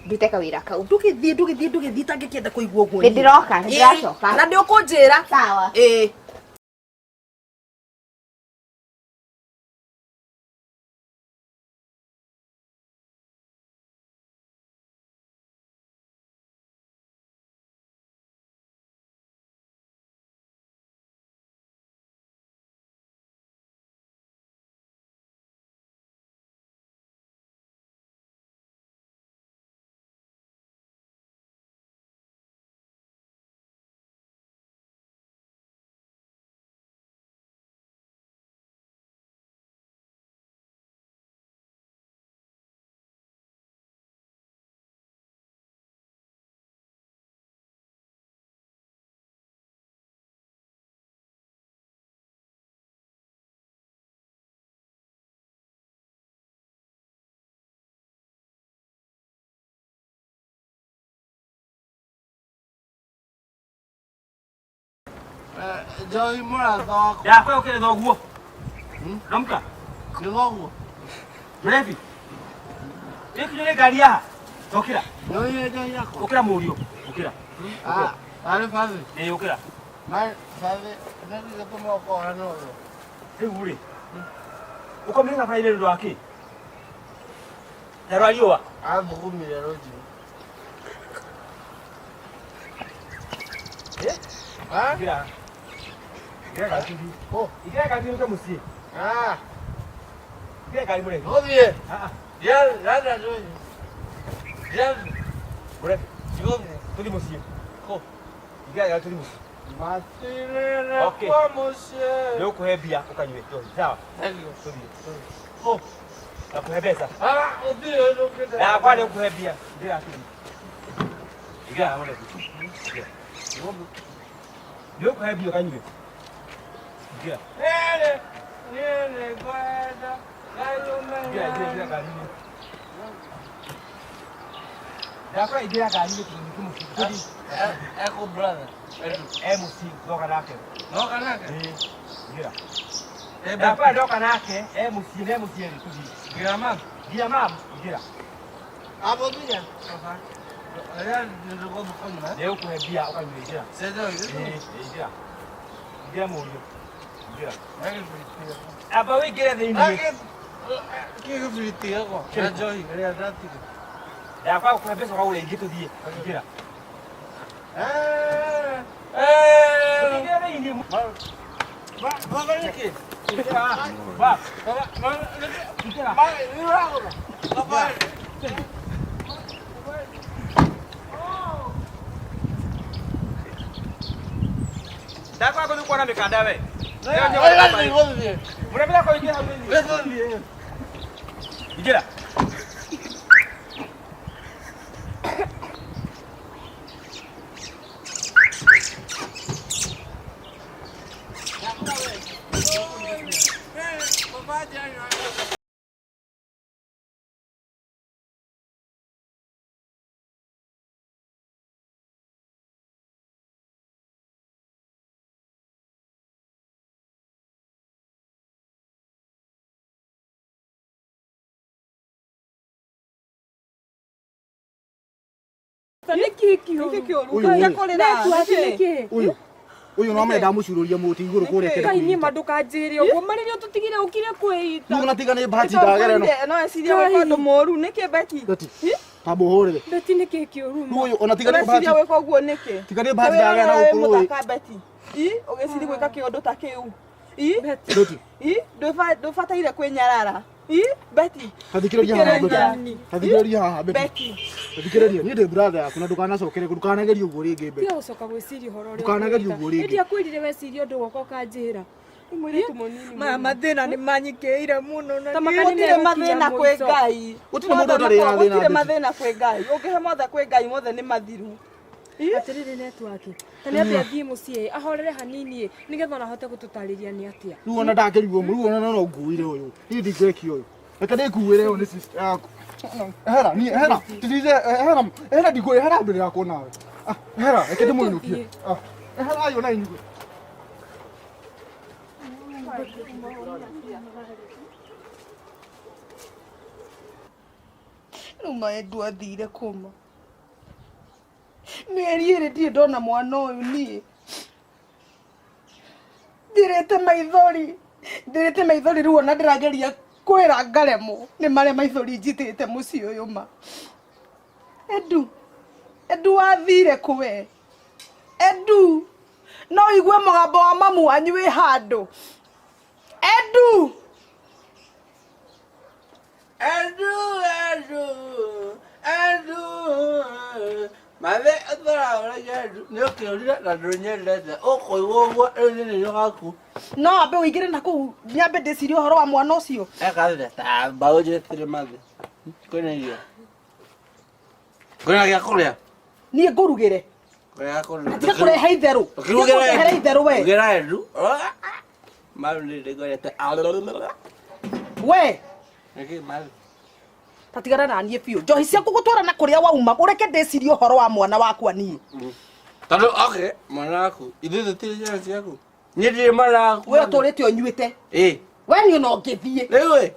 Ndute kawĩra kau. Ndũgĩthiĩ ndũgĩthiĩ ndũgĩthiĩ itangĩkĩenda kũigua ũguo. Nĩ ndĩroka, nĩ ndĩracoka. Na nĩ ũkũnjĩra. Sawa. Ĩĩ. Njohi mũrata wakwa. Ndakwe ũkĩrĩ thoguo. Amka. Nĩ goguo. Mlevi. Ĩkinyũ nĩ ngari yaha. Ũkĩra. Nyonie njohi yakwa. Ũkĩra mũriũ. Ũkĩra. Ah, arĩ bathi. Ĩĩ ũkĩra. Marĩ bathi, nĩ gĩtũma ũkorwo na ũguo. Rĩu rĩ. Ũkomire barabara-inĩ nĩ ũndũ wa kĩ? Ta rwa riũa. Athugumire rũnjinĩ. Eh? Ingĩra. Ingĩra ngari tũthiĩ. Ingĩra ngari tũke mũciĩ. Ah. Ingĩra ngari mũrebi. Gũthiĩ. Ah. Yanda njohi. Yanda. Mũrebi. Gũthiĩ. Tũthiĩ mũciĩ. Kũ? Ingĩra ngari tũthiĩ mũciĩ. Matirĩre Okay. kwa mũciĩ. Nĩ ũkũhe mbia ũkanyue njohi. Sawa? Thank you. Tũthiĩ. Kũ? Nakũhe mbeca. Ah, ũthiĩ ũrũkĩte. Yakwa nĩ ũkũhe mbia. Ingĩra tũthiĩ. Ingĩra mũrebi. Ingĩra. Nĩ ũkũhe mbia ũkanyue. Ingĩra. Nĩrĩ, niĩ nĩngwenda Ngai ũmenye. Ingĩra, ingĩra, ingĩra ngari-inĩ. Ndakora ingĩra ngari-inĩ tũthiĩ mũciĩ. Tũthiĩ. Eko brother. E mũciĩ ndoka nake. Ndoka nake? Ĩĩ. Ingĩra. Ndakora ndoka nake e mũciĩ ne mũciĩ rĩ tũthiĩ. Ngira mam. Ngira mam. Ingĩra. Abothinya. Aya nĩngũthũkũma. Nĩ ũkũhe mbia ũkanyue ingĩra. Ĩĩ, ingĩra. Ingĩra mũriũ. Ingĩra. Amba wĩingĩre thĩiniĩ. Kĩgĩbiriti gĩakwa na njohi ĩrĩa ndatiga. Ndakwa gũkũhe mbeca ũkagũra ingĩ tũthiĩ. Ingĩra. Ingĩra thĩiniĩ. Baba nĩkĩ? Ingĩra. Ba. Baba nĩkĩ? Ingĩra. Baba nĩ ũragũra? Baba Ndakwa gũthiĩ kuona mĩkanda we. Nĩgũthiĩ. Mũremi ndakwa ingĩra hau thĩiniĩ. Nĩgũthiĩ. Ingĩra. Nĩkĩ kĩũru? Ũyũ, ũyũ. Network nĩkĩ? Ũyũ. Ũyũ no menda mũcururia mũtĩ igũrũ kũrĩa kĩrĩa Ngai niĩ ma ndũkanjĩre ũguo marĩ nĩ ũtũtigire ũkire kwĩita Nĩguo na tiga nĩ bahati ndagera ĩno. No ecirie gwĩka ũndũ mũũru nĩkĩ Beti? Beti. Tamba ũhũrĩre. Beti nĩkĩ kĩũru ma? Ũyũ ona tiga nĩ Ũreciria bahati. gwĩka ũguo nĩkĩ? Tiga nĩ bahati ndagera na Wĩ gũkũ rũĩ. mũthaka Beti. I ũgĩciria gwĩka kĩũndũ ta kĩu. I Beti. I ndũbataire kwĩnyarara. I Beti. Tathikĩrĩria haha Beti. Thikĩrĩria. Tathikĩrĩria haha Beti. Beti. Tathikĩrĩria niĩ ndĩ brother yaku na ndũkanacokere ndũkanagerie ũguo rĩngĩ Beti. Tiga gũcoka gwĩciria ũhoro ũrĩa Ndũkanagerie ũguo rĩngĩ. Ndiakwĩrire weciria ũndũ woka ũkanjĩra. Mũirĩtu mũnini. Maya mathĩna nĩ manyikĩire mũno na Ta niĩ- maka nĩ Gũtirĩ mathĩna kwĩ Ngai. Gũtirĩ mũndũ ũtarĩ na thĩna, Gũtirĩ Beti. mathĩna kwĩ Ngai. Ũngĩhe mothe kwĩ Ngai mothe nĩ mathiru. Atĩrĩrĩ network. Ta nĩ ambe athiĩ mũciĩ ahorere hanini ĩ nĩgetha ona ahote gũtũtarĩria nĩ atĩa. Rĩu ona ndakĩrigwo rĩu ona no nguire ũyũ. Niĩ ndingwĩkia ũyũ. Reke ndĩkuĩre ũyũ nĩ sister yaku. Ehera niĩ ehera. Titize ehera ehera ndikũ ehera mbere yakwa nawe. Ah ehera reke ndĩmũinũkie. Ah ehera ayo na inyuĩ. Rĩu maendu athire kũma mĩeri ĩrĩ ndirĩ ndona mwana ũyũ niĩ ndirĩte maithori ndirĩte maithori rĩu ona ndĩrageria kwĩra ngaremwo nĩ marĩa maithori njitĩte mũciĩ ũyũ ma Edu Edu wathire kũwe Edu no igue mũgambo wa mamu wanyu wĩ handũ Edu Edu, Edu, Edu. Mathe ũtaraũragia Edu nĩ ũkĩũrire na ndũnyendete ũkũigua ũguo rĩu nĩ nĩ gaku. No ambe ũingĩre na kũu nyambe ndĩcirie ũhoro wa mwana ũcio. Ekathire ta mbaũ njĩtire mathe. Kwĩna irio. Kwĩna gĩa kũrĩa. Niĩ ngũrugĩre. Kwĩna gĩa kũrĩa. Tiga kũrehe itherũ. Tiga kũrehe itherũ we. Rugĩra Edu. Maru nĩ ndĩngorete. We Nĩkĩ mathe? ta tigana na niĩ biũ. Njohi ciaku gũtwara na kũrĩa wauma ũreke ndĩcirie ũhoro wa mwana wakwa niĩ. Tondũ okay, mwana waku, ithuĩ tũtirĩ ciana ciaku. Niĩ ndirĩ mwana waku. We ũtũrĩte ũnyuĩte. Ĩ. We niĩ ona ũngĩthiĩ. Rĩu ĩ.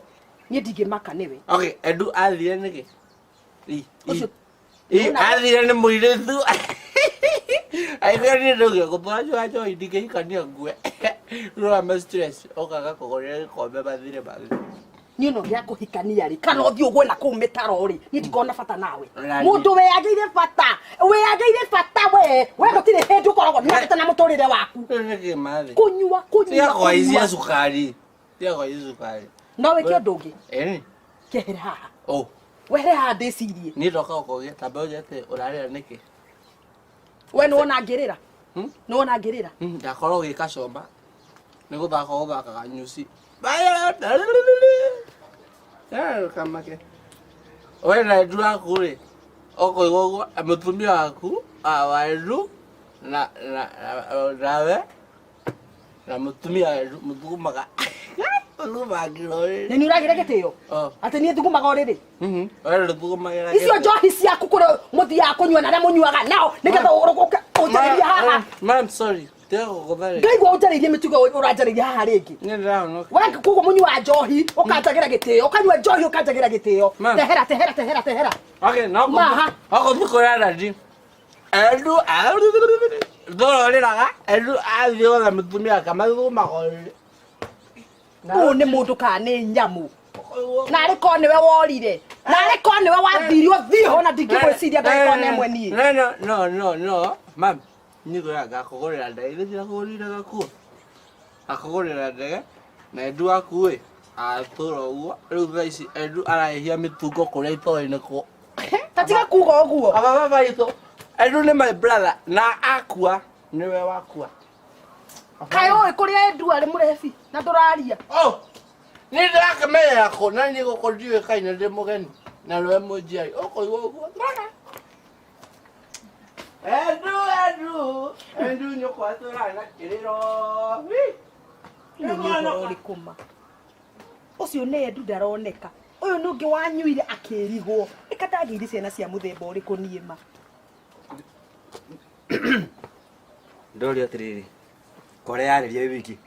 Niĩ ndingĩmaka nĩwe. Okay, Edu athire nĩkĩ? I. Ũcio I athire nĩ mũirĩtu. Aigua niĩ ndauga gũtũra njohi ndingĩhikania ngue. Rora ma stress okaga kũgũrĩra gĩkombe mathire mathire. Niĩ ona ũngĩaga kũhikania rĩ kana ũthiĩ ũgwe na kũu mĩtaro rĩ niĩ ndikoragwo na bata nawe. Ũrathiĩ. Mũndũ weyagĩire bata weyagĩire bata we we gũtirĩ hĩndĩ ũkoragwo na bata na mũtũrĩre waku. Rĩu nĩkĩ mathi? Kũnyua kũnyua Tiga kũhaicia kũnyua. cukari. Tiga kũhaicia cukari. No wĩke ũndũ ũngĩ. Ĩni. Kehere haha. Oh. Wehere haha ndĩcirie. Niĩ ndoka gũkũgia tamba ũnjĩre atĩ ũrarĩra nĩkĩ? We nĩwona ngĩrĩra? Nĩwona ngĩrĩra? Ndakorwo ũgĩka coma. Nĩ gũthaka ũgũthakaga nyuci. Kamake. We na Edu waku rĩ, ũkũigua ũguo mũtumia waku wa Edu na na nawe na mũtumia wa Edu mũthugumaga mũthugumaga nginya ũrĩrĩ. Nĩ niĩ ũragĩra gĩtĩo? Oh. Atĩ niĩ thugumaga ũrĩrĩ? We ndũthugumagĩra Icio gĩtĩo. njohi ciaku kũrĩa mũthiaga kũnyua na arĩa mũnyuaga nao nĩgetha ũke ũnjarĩrie haha. Ma'am, sorry. Tiga gũgũtha rĩngĩ. Ngaigua ũnjarĩirie mĩtugo ũranjarĩria haha rĩngĩ. Niĩ ndĩrahonoka. We koguo mũnyuaga njohi ũkanjagĩra gĩtĩo, ũkanyua njohi ũkanjagĩra gĩtĩo. Ma'am. Tehera tehera tehera tehera. Okay, no Maha. Ọkọ̀ tí kò rárá di. Ẹ̀dú thoro rĩraga Edu athiĩ gwetha mũtumia kamathuguma ũrĩrĩ. Ũyũ nĩ mũndũ kana nĩ nyamũ. Narĩ korwo nĩwe worire. Narĩ korwo nĩwe wathire ũthiĩ ho na ndingĩgwĩciria ndagĩka ona ĩmwe niĩ. No, no, no, no, no. Mam, niĩ ngwĩra ngakũgũrĩra ndege. Ithe ndirakũgũrĩire gakuo. Ngakũgũrĩra ndege na Edu waku ĩ atũra ũguo. Rĩu thaa ici Edu arahĩhia mĩtungo kũrĩa itoĩ-inĩ kũ. Ta tiga kuga ũguo. Aba baba itũ. Edu nĩ my brother na akua nĩwe wakua. Kaĩ ũĩ kũrĩa Edu arĩ mũrebi na ndũraria. Oh. Niĩ ndĩrakĩmenyera kũ na niĩ gũkũ ndiũĩkaine ndĩ mũgeni na nĩwe mũnjiari ũkũigua ũguo. Edu, Edu, Edu nyũkwa atũraga na kĩrĩro. Nĩ ũhoro ũrĩkũ ma? Ũcio nĩ Edu ndaroneka. Ũyũ nĩ ũngĩ wanyuire akĩrigwo. Ĩka ndagĩire ciana cia mũthemba ũrĩkũ niĩ ma. Ndoria atiriri kore yarĩria wĩ wiki.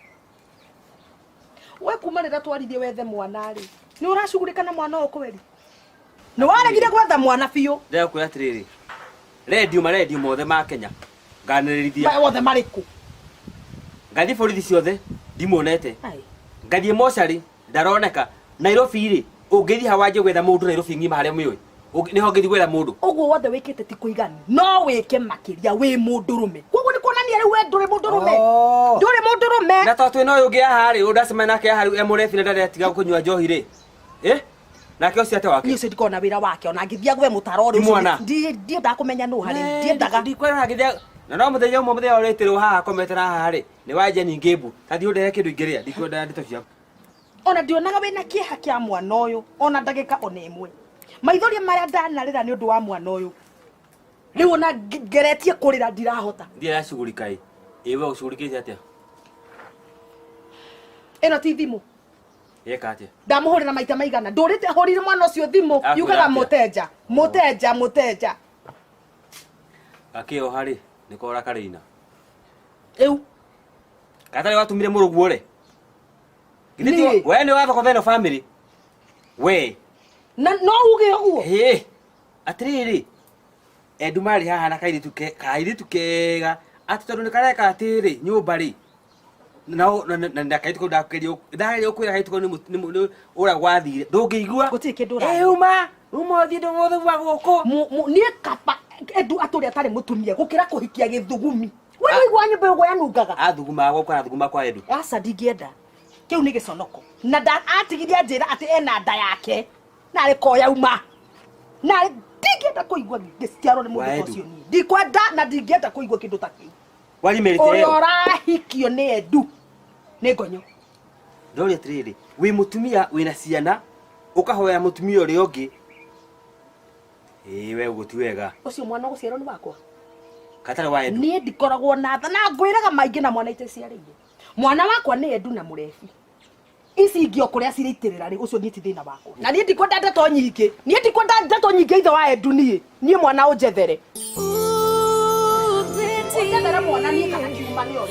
We kuma rĩrĩa twaririe wethe mwana rĩ, nĩ ũracugurĩka na mwana ũyũ kweri? Nĩ waregire gwetha mwana biũ. Ndĩrakwĩra atiriri rendio marendio mothe ma Kenya nganĩrĩrithia Wothe marĩkũ? Ngathiĩ borithi ciothe ndimuonete. Ai. Ngathiĩ mocarĩ ndaroneka. Nairobi rĩ ũngĩthiĩ haha wanjie gwetha mũndũ Nairobi ng'ima harĩa mũĩ nĩho ũngĩthiĩ gwetha mũndũ. Ũguo wothe wĩkĩte ti kũiganu no wĩke makĩria wĩ mũndũrũme. Koguo nĩ kuonania rĩu we ndũrĩ mũndũrũme. Ndũrĩ mũndũrũme. Na tondũ twĩna ũyũ ũngĩ haha rĩ ũyũ ndacemania nake haha rĩu e mũrebi na ndarĩ atiga kũnyua njohi rĩ nake ũcio ate wake. Niĩ ũcio ndikoragwo na wĩra wake ona angĩthiĩ agwe mũtaro rĩ Ti ũcio mwana. ndiendaga kũmenya nũ harĩ ndiendaga. Ndikwenda angĩthiĩ na no mũthenya ũmwe mũthenya ũrĩtĩrwo haha akomete na haha rĩ nĩ wa Jane Ngĩmbu tathiĩ ũndehe kĩndũ ingĩrĩa ndikwenda ndeto ciaku. Ona ndionaga wĩna kĩeha kĩa mwana ũyũ ona ndagĩka ona ĩmwe. Maithori marĩa ndanarĩra nĩ ũndũ wa mwana ũyũ rĩu ona ngeretie kũrĩra ndirahota. Ndirĩ aracugurika ĩ ĩ we ũcugurikĩte atĩa? Ĩno ti thimũ. Yeka atĩa? Ndamũhũrĩra maita maigana ndũrĩte hũrire mwana ũcio thimũ Akwĩra yugaga atĩa? mũtenja mũtenja mũtenja. Gakĩoha rĩ nĩ kora karĩina. Rĩu Gatarĩ watumire mũrũguo rĩ. Githĩ ti we nĩ wathokotha ĩno family. We. Na no uge ũguo. Ĩ atĩrĩrĩ Edu marĩ haha na kairĩtu ke kairĩtu kega atĩ tondũ nĩ kareka atĩrĩ nyũmba rĩ na na na kairĩtu kau ndakeria ndageria gũkwĩra kairĩtu kau nĩ ũrĩa gwathire ndũngĩigua gũtirĩ kĩndũ ũraria. Uma uma ũthiĩ ndũgũthuguma gũkũ. Niĩ kaba Edu atũre atarĩ mũtumia gũkĩra kũhikia gĩthugumi. We nĩũigua nyũmba ũguo yanungaga. Athugumaga gũkũ arathuguma kwa Edu. Aca ndingĩenda. Kĩu nĩ gĩconoko. Na atigirie anjĩra atĩ ena nda yake. Narĩ ko yauma. Narĩ ndingĩenda kũigua ngĩciarwo nĩ mũndũ ta Wa Edu. ũcio niĩ. Ndikwenda na ndingĩenda kũigua kĩndũ ta kĩu. Warimĩrĩte Ũrĩa ĩyo. ũrahikio nĩ Edu nĩ ngonyo. Ndoria atĩrĩrĩ wĩ mũtumia wĩna ciana ũkahoya mũtumia ũrĩa ũngĩ ĩĩ we ũguo ti wega. Ũcio mwana ũgũciarwo nĩ wakwa. Gatarĩ wa Edu. Niĩ ndikoragwo na tha na ngwĩraga maingĩ na mwana iteciarĩire. Mwana wakwa nĩ Edu na mũrebi. Ici ingĩ o kũrĩa cirĩitĩrĩra rĩ ũcio niĩ ti thĩna wakwa. Na niĩ ndikwenda ndeto nyingĩ. Niĩ ndikwenda ndeto nyingĩ ithe wa Edu niĩ. Niĩ mwana ũnjethere. Ũnjethere mwana niĩ kana kiuma nĩ ũrĩ.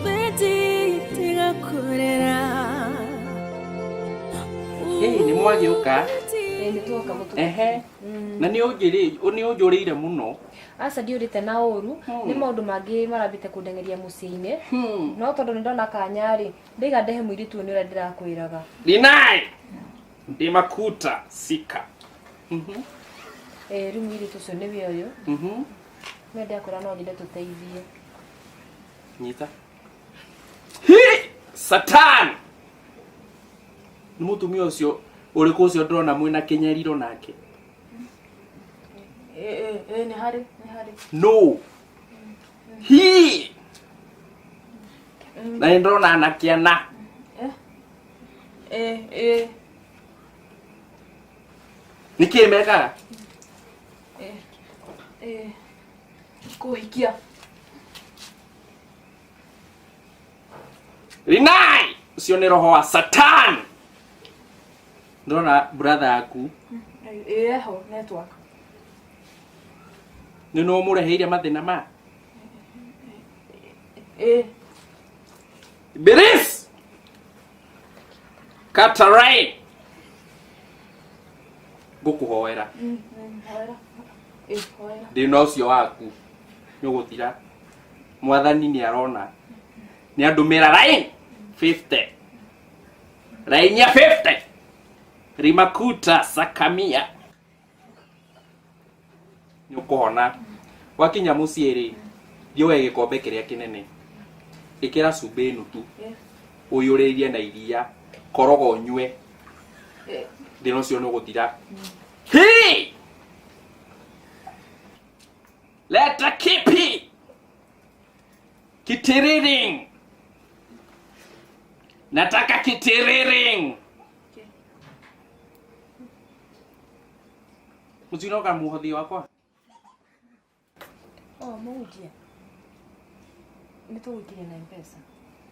Betty, tiga kũrĩra. Ĩĩ nĩ mwagĩũka. Ĩĩ nĩ tuoka mũtu. Ehe. Na nĩ ũnjũrĩire mũno. Aca ndiũrĩte na ũru, nĩ maũndũ mangĩ marambĩte kũndengeria mũciĩ-inĩ. No tondũ nĩ ndona kanya rĩ, ndaiga ndehe mũirĩtu ũyũ nĩ ũrĩa ndĩrakwĩraga. Rinai. Ndimakuta sika. Ĩĩ rĩu mũirĩtu ũcio nĩwe ũyũ. Nĩwe ndĩrakwĩra no nyende tũteithie. Nyita. Hi! Satan! Nĩ mũtumia ũcio ũrĩkũ ũcio ndĩrona mwĩna kĩnyariro nake? Ĩĩ nĩ harĩ nĩ harĩ. No. Hi! Na nĩ ndĩrona anake ana. Ĩĩ ĩĩ. Nĩ kĩĩ mekaga? Ĩĩ. Kũhikia. Rinai! Ũcio nĩ roho wa Satan! Ndĩrona brother yaku Ĩĩ eho network. nĩ nũ ũmũreheire mathĩna maya? Ĩĩ. Ibilis! Katarai! Ngũkũhoera. Hoera. Ĩĩ hoera. Thĩna ũcio waku nĩ ũgũthira. Mwathani nĩ arona. Nĩ andũmĩra line 50. Line ya 50. Rimakuta sakamia. Nĩ ũkũhona. Wakinya mũciĩ rĩ, thiĩ woe gĩkombe kĩrĩa kĩnene. Ĩkĩra cumbĩ nuthu. Ũiyũrĩrĩrie na iria. Koroga ũnyue. Thĩna ũcio nĩ ũgũthira. Hi! Leta kipi! Kitiriring! Nataka kitiriring! Mũtinoka mũhothi wakwa? Oh, mũhunjia. Nĩ tũgũikirie na M-Pesa.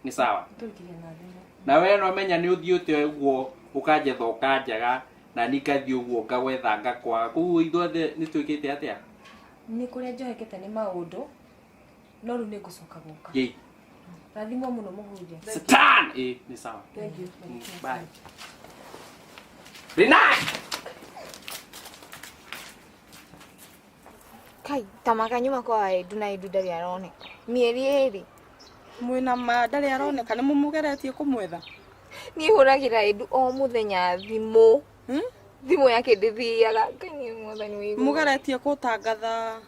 Nĩ sawa. Tũgũikirie na thimũ. Na we no menya nĩ ũthiĩte ũguo ũkanjetha ũkanjaga na niĩ ngathiĩ ũguo ngagwetha ngakwaga. Koguo ithuothe nĩ twĩkĩte atĩa? Nĩ kũrĩa njohekete nĩ maũndũ, no rĩu nĩ ngũcoka gũka. Yei. Rathimwo mũno mũhunjia. Satan! Ĩ, nĩ sawa. Thank you. Bye. Rinai! Kai, ta makanyuma kwa Edu na Edu ndarĩ aroneka. Mĩeri ĩrĩ. Mwĩna ma ndarĩ aroneka nĩ mũmũgeretie kũmwetha? Niĩ hũragĩra Edu o mũthenya thimũ. Thimũ yake ndĩthiaga. Ngai nĩ mwathani wa igũrũ. Mũgeretie kũtangatha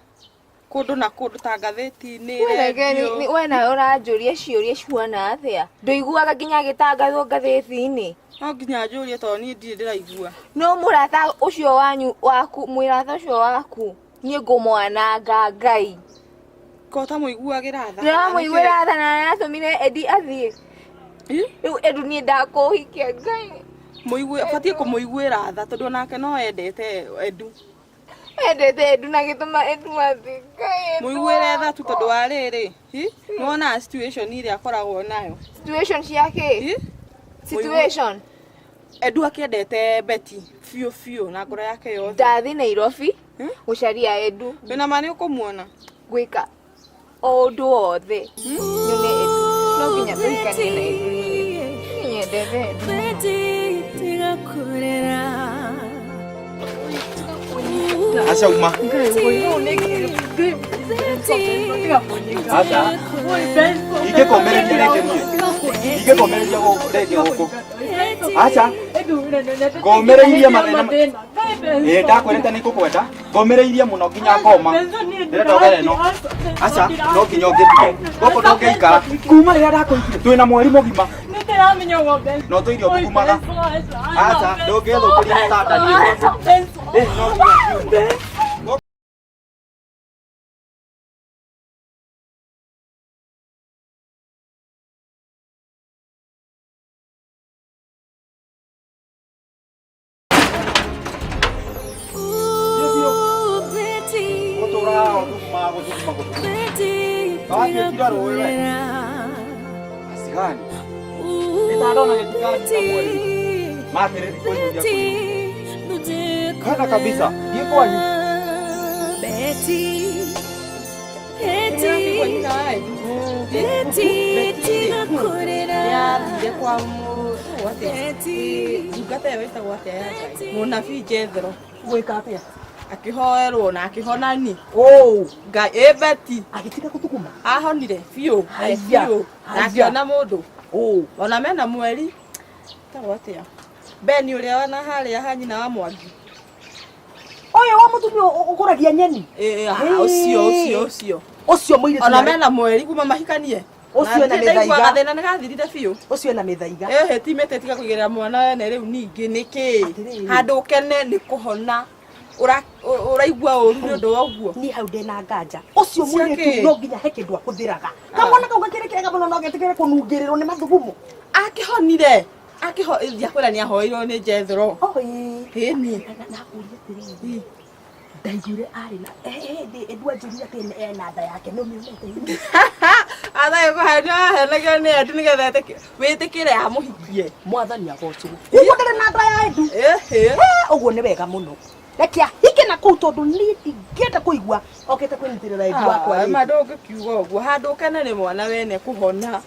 kũndũ na kũndũ ta ngathĩti-inĩ, redio. We nawe ũranjũria ciũria cihuana atĩa? Ndũiguaga nginya agĩtangathwo ngathĩti-inĩ? No nginya njũrie tondũ niĩ ndirĩ ndĩraigua. No mũrata ũcio wanyu waku, mũrata ũcio waku, niĩ ngũmwananga Ngai. Ko ta mũiguagĩra tha? Ndĩramũiguĩra tha na aratũmire Edi athiĩ. Rĩu Edu niĩ ndakũhikia Ngai. Mũigue, batiĩ kũmũiguĩra tha tondũ onake no endete Edu. Endete Edu na gĩtũma Edu athiĩ. Ngai Edu. Mũiguĩre tha tu tondũ wa rĩrĩ, hi? Nĩwonaga situation ĩrĩa akoragwo nayo. Situation ciake? Situation. Edu akĩendete Betty biũ biũ na ngoro yake yothe. Ndathiĩ Nairobi gũcaria Edu. Wĩna ma nĩ ũkũmuona? Gwĩka o ũndũ wothe nyone Edu. No nginya tũhikanie na Edu niĩ. Nyendete Edu. Betty, tiga kũrĩra. Aca uma. Aca. Ingĩkomereria rĩngĩ niĩ. Ingĩkomereria gũkũ rĩngĩ gũkũ. Aca. Ngomereirie mathĩna. Ĩĩ ndakwĩrĩte nĩ ngũkwenda. Ngomereirie mũno nginya ngoma. Ndĩrenda ũgere ĩno. Aca no nginya ũngĩtige. Gũkũ ndũngĩikara. Kuma rĩrĩa ndakũhikire twĩna mweri mũgima. No tũirio tũkumaga. Aca ndũngĩthũkĩria gĩtanda niĩ. Ĩ no nginya ngiuma. Betty, Gũtũra gũthuguma gũthuguma gũthuguma. Betty, Watuĩkire tiga rũĩ we. kũrĩra. Asigani. Nĩndandona gĩtikani na mweri. Matĩrĩri kũnyuria Betty, Kana kabisa. Thiĩ kwanyu. Betty, Betty, Betty, tiga kũrĩra. Nĩathire kwa Etagwo atĩa? Ndungata ĩyo ĩtagwo atĩa ya Ngai? Mũnabii Jethro. Gwĩka atĩa? Akĩhoerwo na akĩhonani. Oh. Ngai ĩ Beti. Agĩtiga gũthuguma. Ahonire biũ. Haya. Biũ. Na Haya. akĩona mũndũ. Oh. Ona mena mweri. Etagwo atĩa? Ben ũrĩa wana harĩa ha nyina wa Mwangi. Ũyũ wa mũtumia ũgũragia nyeni. Ĩ, ah, ũcio ũcio ũcio. Ũcio mũirĩtu. Ona mena mweri kuma mahikanie. Ũcio ena mĩthaiga. Gathĩna nĩ gathirire biũ. Ũcio ena mĩthaiga. Ehe ti mĩtĩ tiga kũigĩrĩra mwana wene rĩu ningĩ nĩkĩ? Handũ ũkene nĩ kũhona. Ũraigua ũru nĩ ũndũ wa ũguo. Niĩ hau ndĩna nganja. Ũcio Cia mũirĩtu kĩ? no nginya he kĩndũ ahũthĩraga. Kamwana kau gakĩrĩ kega mũno no getĩkĩre kũnungĩrĩrwo nĩ mathugumo. Akĩhonire. Akĩho ndiakwĩra nĩ ahoirwo nĩ Jethro. Ĩni. Nakũria atĩrĩrĩ. Ndaiguire arĩ na hĩndĩ Edu anjĩrire atĩ ena nda yake nĩ ũmĩonete. Athaĩ kũhenio ahenagio nĩ Edu nĩgetha wĩtĩkĩre amũhikie. Mwathani agocwo. Ũguo ndarĩ na nda ya Edu. Ũguo nĩ wega mũno. Reke ahike na kũu tondũ niĩ ndingĩenda kũigua okĩte kwĩnyitĩrĩra Edu wakwa rĩngĩ. Ma ndũngĩkiuga ũguo handũ ũkene nĩ mwana wene kũhona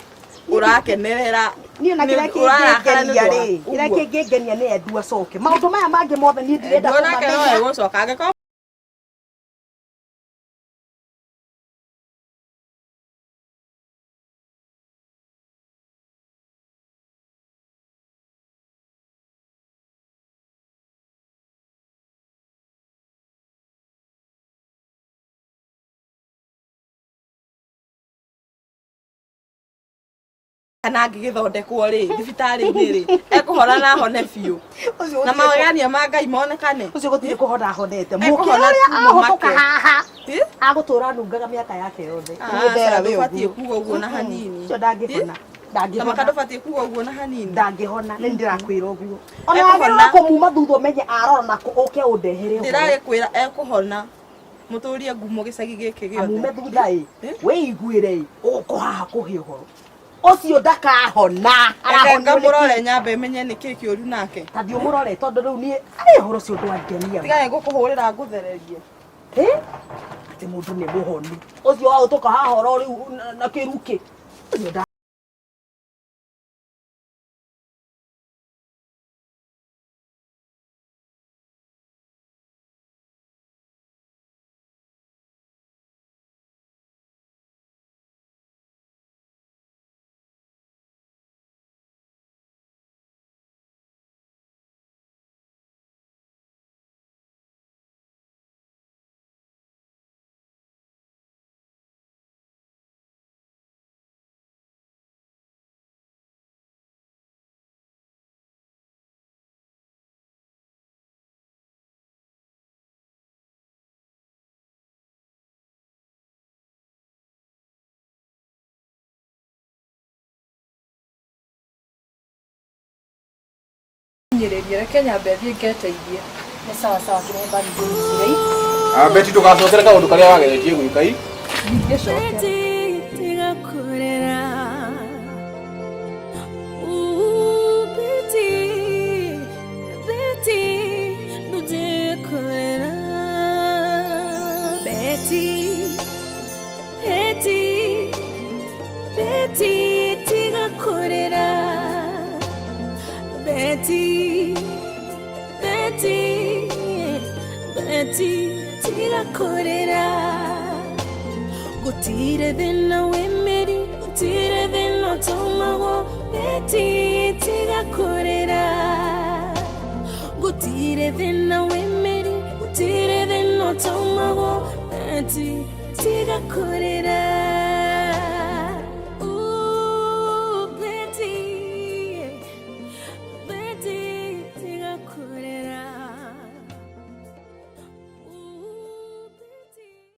ũrakenerera niĩ na kĩrĩa ũrarakara nĩ kĩngĩngenia ũndũ wa rĩ kĩrĩa ũguo. kĩngĩngenia nĩ Edu acoke maũndũ maya mangĩ mothe niĩ ndirenda Edu onake no kũmamenya. egũcoka angĩkorwo kana angĩgĩthondekwo rĩ thibitarĩ-inĩ rĩ ekũhona na ahone biũ na magegania ma Ngai monekane ũcio gũtirĩ kũhona ahonete Ekũhona mũkĩra ũrĩa tu ahotũka mũmake. haha agũtũra nungaga mĩaka yake yothe Ah, Ndera wĩ ndũbatiĩ ũguo. kuga ũguo na hanini Ũcio ndangĩhona Tamaka ndangĩhona ndũbatiĩ kuga ũguo na hanini ndangĩhona nĩ ndĩrakwĩra ũguo ona Ekũhona. wagĩrĩirwo kũmuma thutha ũmenye arora nako ũke ũndehere ũhoro. ndĩragĩkwĩra ekũhona mũtũrie ngumo gĩcagi gĩkĩ gĩothe amume thutha ĩ wĩiguĩre ĩ ũkũ haha kũhe ũhoro ũcio ndakahona Reke Arahonio nĩkĩ? ngamũrore nyambe menye nĩkĩ kĩũru nake ta thiĩ ũmũrore tondũ rĩu niĩ arĩ ũhoro ũcio ndwangenia tiga nĩ ngũkũhũrĩra ngũthererie atĩ mũndũ nĩ mũhonu ũcio waũtũka haha oro rĩu na kĩrukĩ ũcio nda Nyĩrĩrie reke nyambe thiĩ ngeteithie. Nĩ sawa sawa kĩrehe mbagi ngũnyitire Beti ndũgacokere kaũndũ karĩa wageretie gwĩka i Ndingĩcokera. Tiga kũrĩra. Ooh, Betty, Betty, ndũtige kũrĩra. Betty, Betty, Betty, tiga kũrĩra. Betty, Betty, Betty, tiga kũrĩra. Gũtirĩ thĩna wĩ mĩri, gũtirĩ thĩna ũtũmagwo, Betty, tiga kũrĩra. Gũtirĩ thĩna wĩ mĩri, gũtirĩ thĩna ũtũmagwo, Betty, tiga kũrĩra.